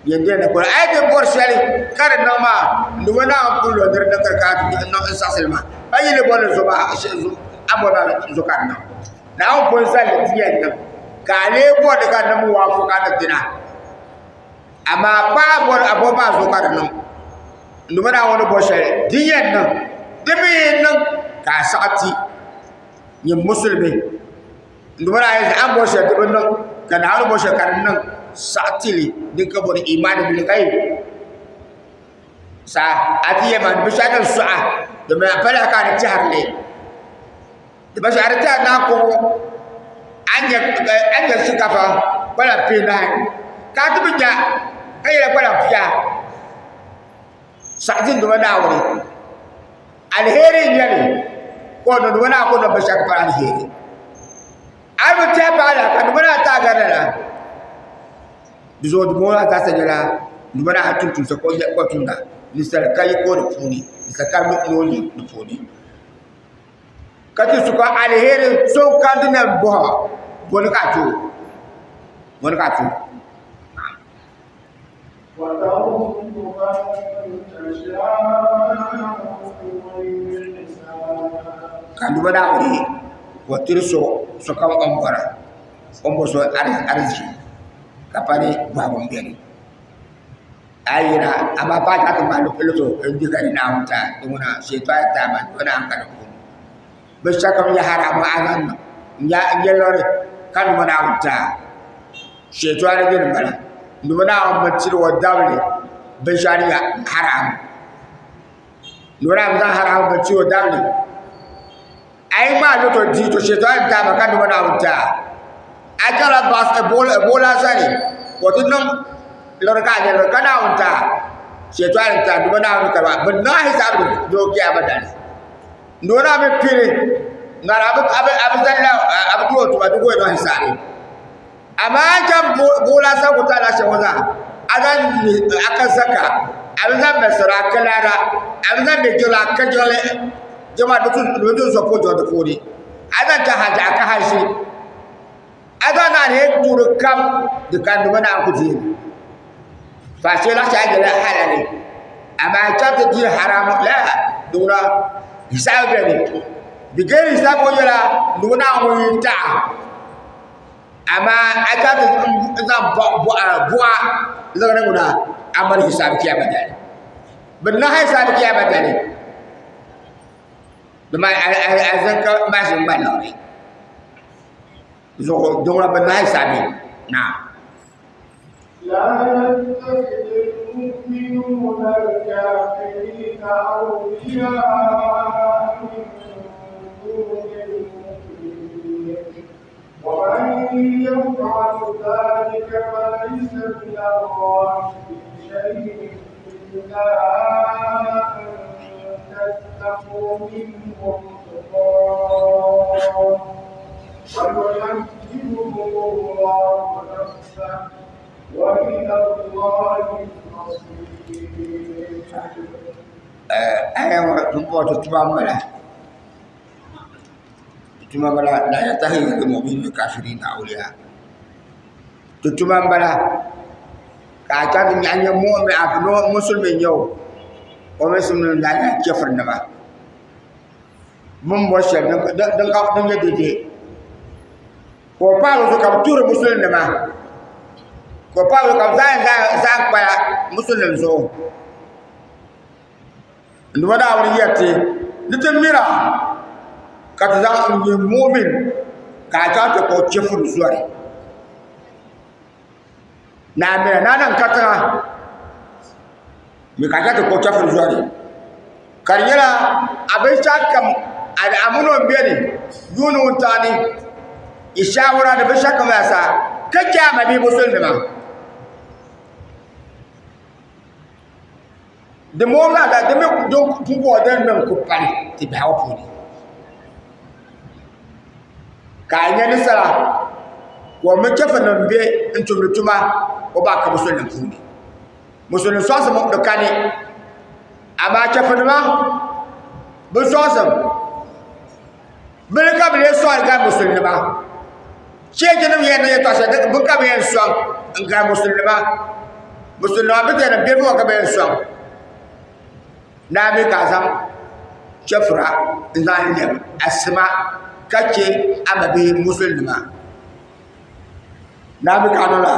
yɛn doli ni kuli a yi ti bɔri shɛli ka di niŋ maa n Duuma Naawuni pun lo ni di niŋ ka di kana ti niŋ n saɣisili maa a yi ni bɔri ni zuɣu maa a ni bɔri maa zuɣu ka di niŋ Naawuni pun zali li ti yɛn niŋ ka a lee bɔri ni ka di niŋ waafu ka di dina amaa paɣa bɔri a bɔri maa zuɣu ka di niŋ n Duuma Naawuni ni bɔri shɛli di yɛn niŋ di mi yi niŋ ka a saɣi ti nyini musulimi n Duuma Naawuni a ni bɔri shɛli di bi niŋ ka Naawuni bɔri shɛli ka di niŋ saɣi ti li din ka bɔri imaani bili ka yi saa a ti yɛli ma ni binshɛɣu din sɔɣa domi a pala ka a ni tɛhiri li Di ba shɛhiri ti a naa kɔŋɔ a ni nya shinkafa kpalaŋ pihinahi ka a ti bi nya ka yɛla kpalaŋ pia saɣiti n Duuma Naawuni aliheri n-nyɛ li ka o niŋ Duuma Naawuni ka o niŋ binshɛɣu ka pa aliheri a yi bi tɛhi paai lala ka Duuma Naawuni ti a gari lala di zuɣu dimbɔŋɔ maa zaa sa nyɛla Duuma Naawuni tumtumsa ka o tumda ninsala ka yiko di puuni ninsala ka noo di puuni. Ka ti su ka aliheri so kandi na bɔha bɔni ka a ti o bɔni ka a ti o. يشاء بغير حساب. Ka duba Naawuni ka o tiri so sokam o ni bɔra, o ni bo so ariziki, ka pa ni bɔhigu m-beni. A yi yina, amaa paai ka ti mali luto n-di ka di Naawuni ti a, di ŋuna shɛtɔɣa ti a maa, di ŋuna ka di puuni. Binshɛɣukam nyɛ haramu a zaŋ niŋ n-nyɛ liɣiri ka duba Naawuni ti a. Shɛtɔɣa ni dini m-bala. Duba Naawuni bi tiri o dabili binshɛɣu din nyɛ haramu. Duba Naawuni bi zaŋ haramu bi ti o dabili. A yi ŋmaai loto di to shɛtɔɣa ni ti a maa ka duba Naawuni ti a. A chaŋla buɣula sani ka o ti niŋ liɣiri ka a nyɛ liɣiri ka Naawuni ti a. Shɛtɔɣa ni ti a duba Naawuni ka bɛ niŋ a hisaab di o kiyama dali. Doo naa bi pili ŋara a bi zalila a bi duhi o tuma di gooi niŋ hisabi amaa a chaŋ buɣula sa ku tala shɛŋa ŋɔ zaa a zaŋ a ka zaka a bi zaŋ masira a ka laara a bi zaŋ jiŋli a ka jiŋli jama di bi so po di puuni a zaŋ ti haji a ka haji a zaŋ naan yi tuuri kam di ka nima naan ku deei fa shee la shɛli nyɛla halali amaa chaŋ ti di haramu la di ŋuna hisaab beni di gari hisaab ŋɔ nyɛla ni ŋuna ŋun yi taɣa amaa a chaŋ ti zaŋ buɣa liɣiri ŋuna a mali hisaab kiyama dali bɛ nahi hisaab kiyama dali di alizanka maʒini gba niŋdi zuɣu di ŋuna bɛ nahi hisabi naam. لا يتخذ المؤمنون الكافرين أولياء من دون المؤمنين ومن يفعل ذلك فليس من الله في شيء إلا أن تتقوا منهم تقاة ويحذركم الله نفسه وإلى الله المصير. Aya ŋɔ pumpɔŋɔ ti tuma m-bala ti tuma m-bala la yattakhidhi l-mu'minuna l-kafirina awliya ti tuma m-bala ka a chaŋ ti nya musulimi n-nyɛ o o mini musulimi daa nyɛla chɛfurinima bɛ ni bɔri shɛli din nyɛ dɛdɛ ka o paai bɛ zuɣu ka bɛ tuhiri musulinima ka o paai bɛ zuɣu ka bɛ zaŋ kpala musulinim zuɣu Nduba Naawuni yɛri ti ni ti mira ka ti zaŋ n nyɛ mumin ka a chaŋ ti kpuɣi chɛfuri zɔri ni a mira ni a niŋ katiŋa mi ka a chaŋ ti kpuɣi chɛfuri zɔri ka di nyɛla a binshɛɣu kam a mini o beni yuuni wuntaŋ ni yi shaawara ni binshɛɣu kam zaa sa ka chɛ a mabihi musulinima. Di mooi maa ka di mi pumpɔŋɔ din niŋ ku pali ti biɛhigu puuni ka a nya ninsala ka o mini chɛfurinim bɛ n tumdi tuma o bahi ka musulinim puuni musulinim sɔŋsim di kani amaa chɛfurinima bi sɔŋsim bini ka bi lee sɔŋ gari musulinima cheeji nim yɛn niŋ yɛltɔɣa shɛli bini ka bi yɛn sɔŋ n gari musulinima musulinima bi tɛni biɛri ŋɔ ka bi yɛn sɔŋ naa mi ka a zaŋ chɛfura n zaŋ lɛbi asima ka chɛ a mabihi musulinima naa mi ka a niŋ lala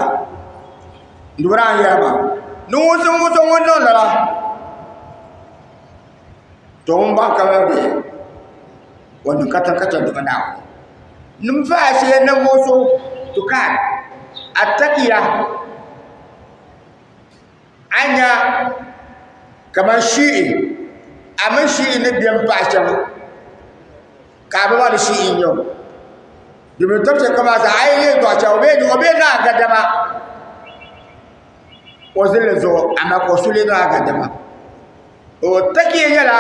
n dubira n yɛli maa ni ŋun ŋun niŋ lala. To ŋun baŋ ka bɛ be o niŋ katiŋ ka chɛ duɣu Naawuni. Nim faashee ninvuɣ so to ka attakiya a ni nya kaman shi'i a mini shi'i ni beni pahi shɛm ka a bi baŋ ni shi'i n-nyɛ o domin tɔbu shɛli kam zaa a yi yɛltɔɣa shɛli o bee niŋ a gadama. O zilli zuɣu amaa ka o su lee niŋ a gadama o takiya nyɛla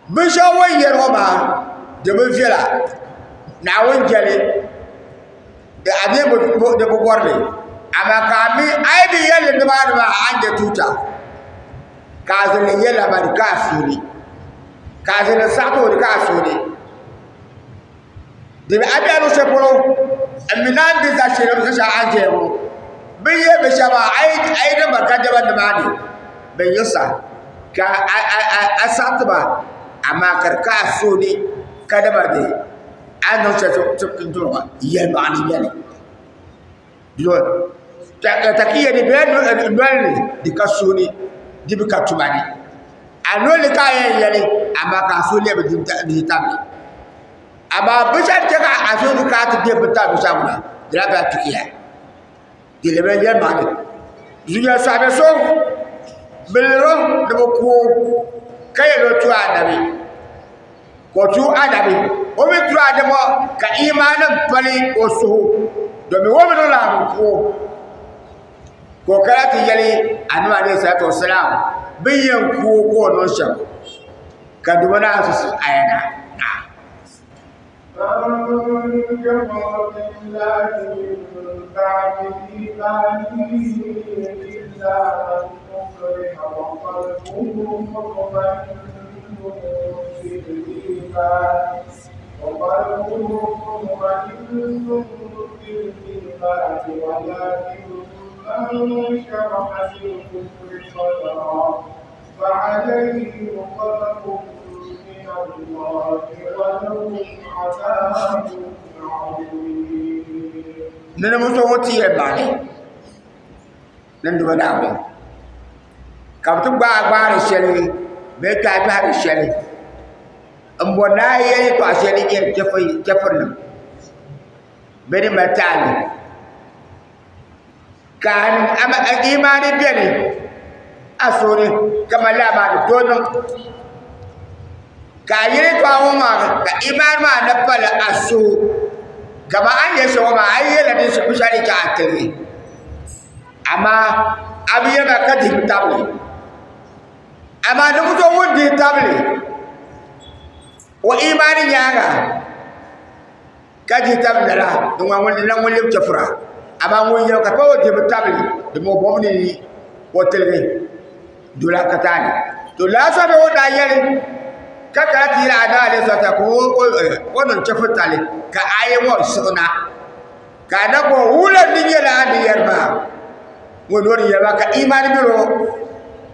binshaɣu o ni yɛri ŋɔ maa di bi viɛla Naawuni jɛli a mii di bi bɔrili amaa ka a mii a yi bi yɛlli nimaani maa a ni nyɛ tuuta ka a zilli yɛlli maa di ka a suuni ka a zilli saɣati o di ka a suuni Di a bɛ luɣu shɛli polo n mi naan bɛ za shɛli a ni ʒɛya ŋɔ bɛ ni yɛ binshɛɣu maa a yi niŋ ba kadama nimaani bin yiɣisa ka a saɣati ba amaa ka di ka a suhu ni kadama di a ni niŋ shɛli n tiri maa yɛlimaŋli n nyɛli takiya di bela nolini di ka suhu ni di bi ka tuma ni a nolini ka a yɛn yɛli amaa ka a suhu lebi dihitabili amaa binshɛɣu chɛ ka a suhu ni ka a ti deei binshɛɣu ŋuna di lahi bela tukiya di lebila yɛlimaŋli zuliya sabi so bi liri o ni bi ku o ka yɛli o tu anabi ka o tu anabi o mi tu anabi ŋɔ ka imaani pali o suhu domin o mi niŋ la bi ku o ka o kana ti yɛli anabi alayhi salatu wasalaam bi yɛn ku o ka o niŋ shɛm ka duuma naa susi aya na. فمن كفر بالله من بعد إيمانه إلا من أكره وقلبه مطمئن بالإيمان وقلبه مطمئن بالإيمان ولكن من شرح بالكفر صدرا فعليهم غضب من الله ولهم عذاب عظيم. Nini muso ŋɔ ti yɛn baɣali ni duba naawuni ka bi ti gbaai gbaari shɛli bee kpɛhi kpɛhiri shɛli n bori ni a yɛli yɛltɔɣa shɛli din nyɛ chɛfuri nim bɛ ni mali taali ka a imaani biɛni a suhuri kamani lala maa di tooi niŋ ka a yɛli yɛltɔɣa ŋɔ maa ka imaani maa na pali a suhu kamani a ni yɛli shɛm ŋɔ maa a yi yɛlila binshɛɣu din chɛ a tiligi amaa a bi yɛli maa ka dihi tabili amaa ninvuɣu so ŋun dihi tabili o imaani nyaanga ka dihi tabili lala di ŋmanila ŋun lebi chɛfura amaa ŋun yɛli ka pa o dihi tabili di mi o bɔbu ni o tiligi dola ka taali to lala so bɛ o daa yɛli ka kana ti yɛli adamu alayhi salatu ka o niŋ chɛfuri tali ka ayi ŋɔ siɣina ka a na bɔ wula ni nyɛla a ni yɛri maa ŋun ni o ni yɛri maa ka imani bɛ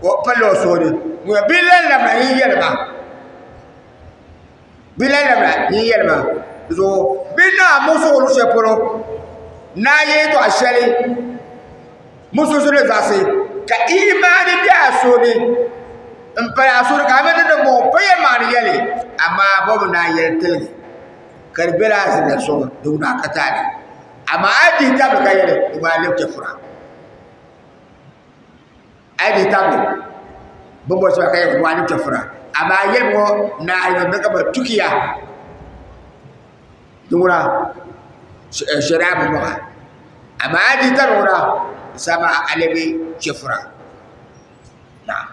o palli o suhu ni ŋun bi lan labina yin yɛli maa Bi lahi labila ni n yɛli maa zuɣu bɛ naa muɣusigu luɣu shɛli polo naa yɛltɔɣa shɛli mususu ni zaɣisi ka imaani bɛ a suhu ni n pali a suhu ni ka a mi ni ni ŋɔ pa yɛli maa ni yɛli amaa bɔbu naa yɛli tiligi ka di bela a zinli zuɣu di wuna a ka taali amaa a yi dihi tabili ka yɛli di ŋuna lebi chɛfura a yi dihi tabili bin bɔri shɛba ka yɛli ŋɔ a ni chɛfura amaa yɛli ŋɔ naai ni ka bi tukiya di ŋuna shari'a bi bɔŋɔ amaa a yi dihi tabili ŋuna di saha maa a lebi chɛfura naam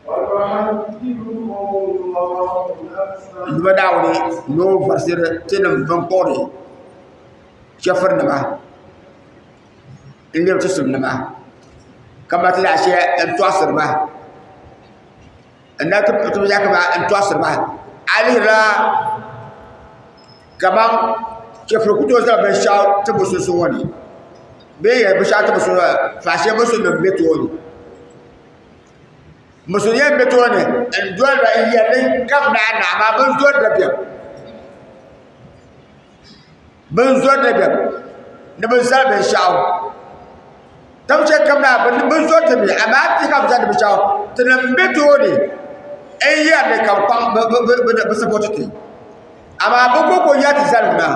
ويحذركم الله نفسه n duba naawuni ni o varisiri tinim bin kpuɣiri chɛfurinima n lɛbi ti simnima ka mali ti zaɣ shɛli n tɔɣasiri ba n na ti n tɔɣasiri ba a lihirila kaman chɛfuri ku tooi zaŋ binshaɣu ti bi sunsuuni ŋɔ ni bee n yɛli binshaɣu ti bi sunsuuni faashee musulin nim bɛ tooni musulin yɛn bɛ tooni n doli ba n yɛrili ka bi naai na amaa bin zori dabiɛm Bin zori dabiɛm ni bi zali binshaɣu tabi chɛ ka maa bin zori ti mi amaa ti ka bi zali binshaɣu ti nim bɛ tooni n yɛri ni ka bi sapoti ti amaa bi ko ka o yɛri ti zaligu maa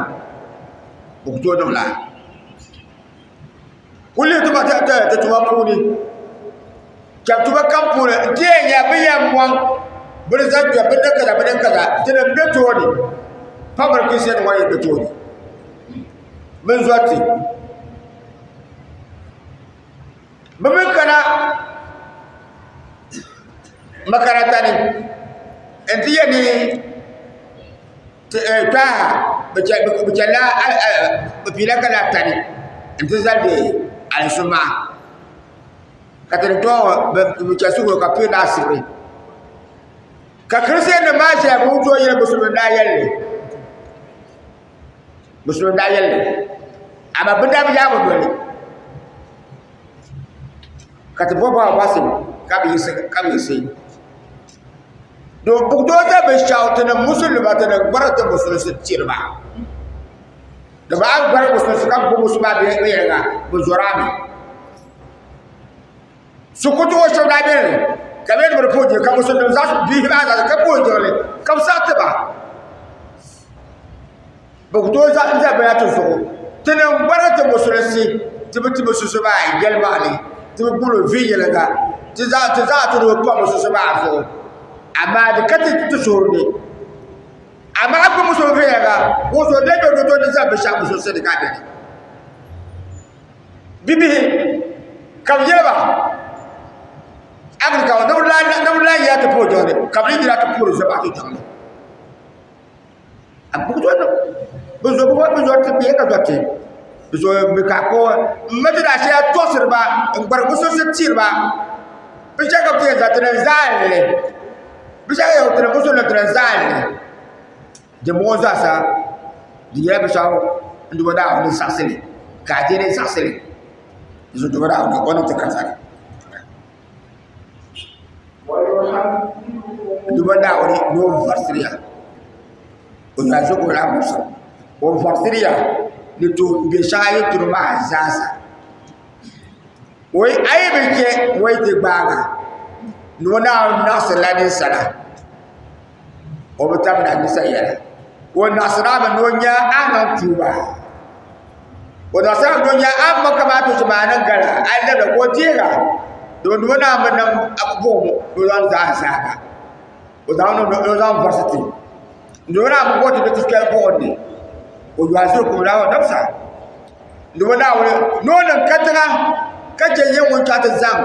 bi ku tooi niŋ lala ku lihi ti tuma puuni Kpɛm tuma kam puuni n ti yɛn nyɛ bɛ yɛn mɔŋ bɛ ni zaŋ kpɛm bɛ ni kaza bɛ ni kaza dini m be tooni pamiri kristian ŋɔ yɛn be tooni bɛ ni zɔri ti bɛ mi kana makaranta ni n ti yɛn ni kpɛha bɛ chanila bɛ piila ka tani n ti zali bɛ alisuma Ka ti ni tooi bi chɛ suhuri ka piri asiri ka kristian nim maa ʒɛya bi tooi yɛli musulimi daa yɛlli musulimi daa yɛlli amaa bi daa bi yaagi noli Ka ti bɔbi ba bɔhisi ka bɛ yiɣisi ka bɛ yiɣisi. Don bugdoo za binshɛɣu ti ni musulima ti ni gbari ti musulinsi tiri ba. Di ba a gbari musulinsi ka gbubi musulima maa viɛnyɛliŋga bɛ zɔri a mi. Sukutu ŋɔ shɛba daa beni ka bɛ ni bi di puhi jiŋli ka musulinima zaa bihi maa zaa ka puhi jiŋli ka bɛ saɣi ti ba. Bɛ ku tooi zaŋ n-zali binyɛra ti zuɣu. Ti ni gbarigi ti musulinsi ti bi ti musulinsi maa yɛlimaŋli, ti bi gbubi li viɛnyɛliŋga, ti zaŋ ti nuu pa musulinsi maa zuɣu, amaa di ka ti suhuri ni. Amaa a gbubi musulinsi viɛnyɛliŋga, wuhi so di ni tooi ni zali binshɛɣu musulinsi ni ka a beni. Bibihi ka bɛ yɛli ba Africa ni bɛ lahi yɛla ti puhi jiŋli ka bɛ yi yina ti puhiri zamaatu jiŋli. A bi zo bi zo bi zo ti bee ka zo ti bi zo bi ka ko n ma ti daa shɛli toɣasiri ba n gbari bi sunsi tiri ba bi shɛli ka bi ti yɛn zaŋ ti ni zaalli bi shɛli ka bi ti bi sunni ti ni zaalli dimbɔŋɔ zaasa di nyɛla binshaɣu n duuma Naawuni ni saɣasi li ka a deei saɣasi li di zuɣu duuma Naawuni o ni ti ka sani. Duuma Naawuni ni o varisiri ya o yaa zuɣu la musa o varisiri ya ni tuun bɛ shɛŋa yi turi maa zaasa wai a yi bi chɛ wai ti gbaaga ni o Naawuni naɣisirila ninsala o bi tabila ninsal yɛla o naɣisiri a mi ni o nya a niŋ tuuba o naɣisiri a mi ni o nya a ni kamani ti maa ni gala a yi labila ka o deegi a domi di o naan bi niŋ buɣum ni o zaŋ zaɣ azaaba o zaŋ ni o zaŋ varisi ti di o naan bi bɔri ti ni ti kpɛri buɣum ni o yuɣaziri la nafsa di o naawuni ni o niŋ katiŋa ka chɛ nyɛ ŋun chaŋ ti zaŋ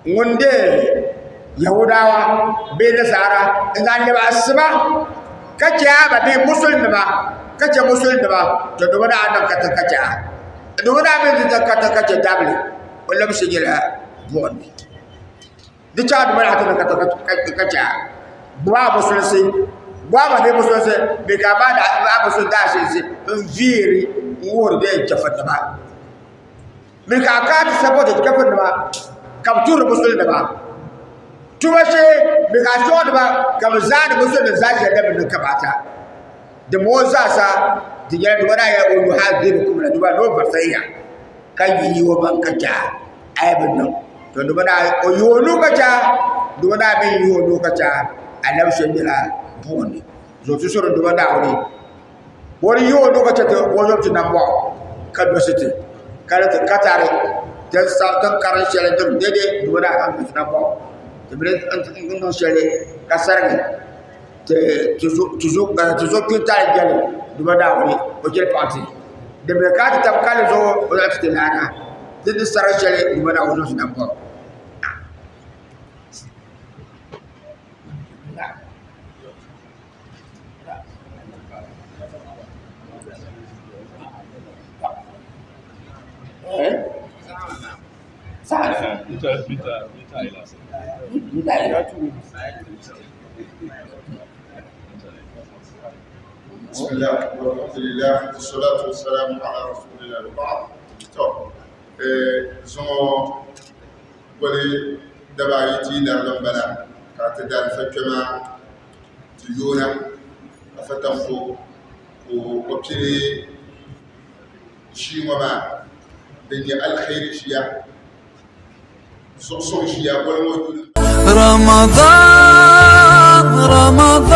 ŋun deei Yahudawa bee Nasara n-zaŋ lɛbi asiba ka chɛ a ba bee musulinima ka chɛ musulinima to di bi daa niŋ katiŋ ka chɛ a di bi daa mi niŋ katiŋ ka chɛ dabili o labisi nyɛla buɣim ni di chaŋ di bi daa ti niŋ katiŋ ka chɛ a gbubi a musulinsi gbubi a ba bee musulinsi bee ka a ba musulinsi daashinsi n-viiri n-wuhiri bee n-chɛfurinima Bɛ ka a kana ti sapoti kafirinima ka bɛ tuhiri musulinima tuma shee bɛ ka a sɔŋdi ba ka bɛ zaani musulinima zaashɛli din bi niŋ kamaata dimbɔŋɔ zaasa di nyɛla di daa yɛli o yuhadhirukum la di ni o varisiya ka yihi o maŋ ka chɛ a a yi bi niŋ to di daa o yihi o nuu ka chɛ a di daa mi yihi o nuu ka chɛ a anabi so nyɛla buɣim ni zuɣu ti suri di Naawuni O ni yi o nuu ka chɛ ti o yom ti nambɔɣu ka dolisi ti ka di ti ka tari din karim shɛli din dɛdɛ di bi daa niŋ ti nambɔɣu ti bi niŋ shɛli ka sarigi ti zo kpintali jɛli di bi Naawuni o chɛli paɣa ti din mi ka ti tabi kali zuɣu o zaŋ ti ti laana ti ni sarigi shɛli di bi Naawuni o yom ti nambɔɣu. بسم الله والحمد لله والصلاة والسلام على رسول الله وبعد to zuŋɔ goli dabaayi ti yi lariga m-bala ka ti daalifa kpɛma ti yoona Afa Tamfo ka o pili ʒii ŋɔ maa din nyɛ aliheri ʒiya zuɣusuŋ ʒiya goli ŋɔ yuli Ramadan, Ramadan.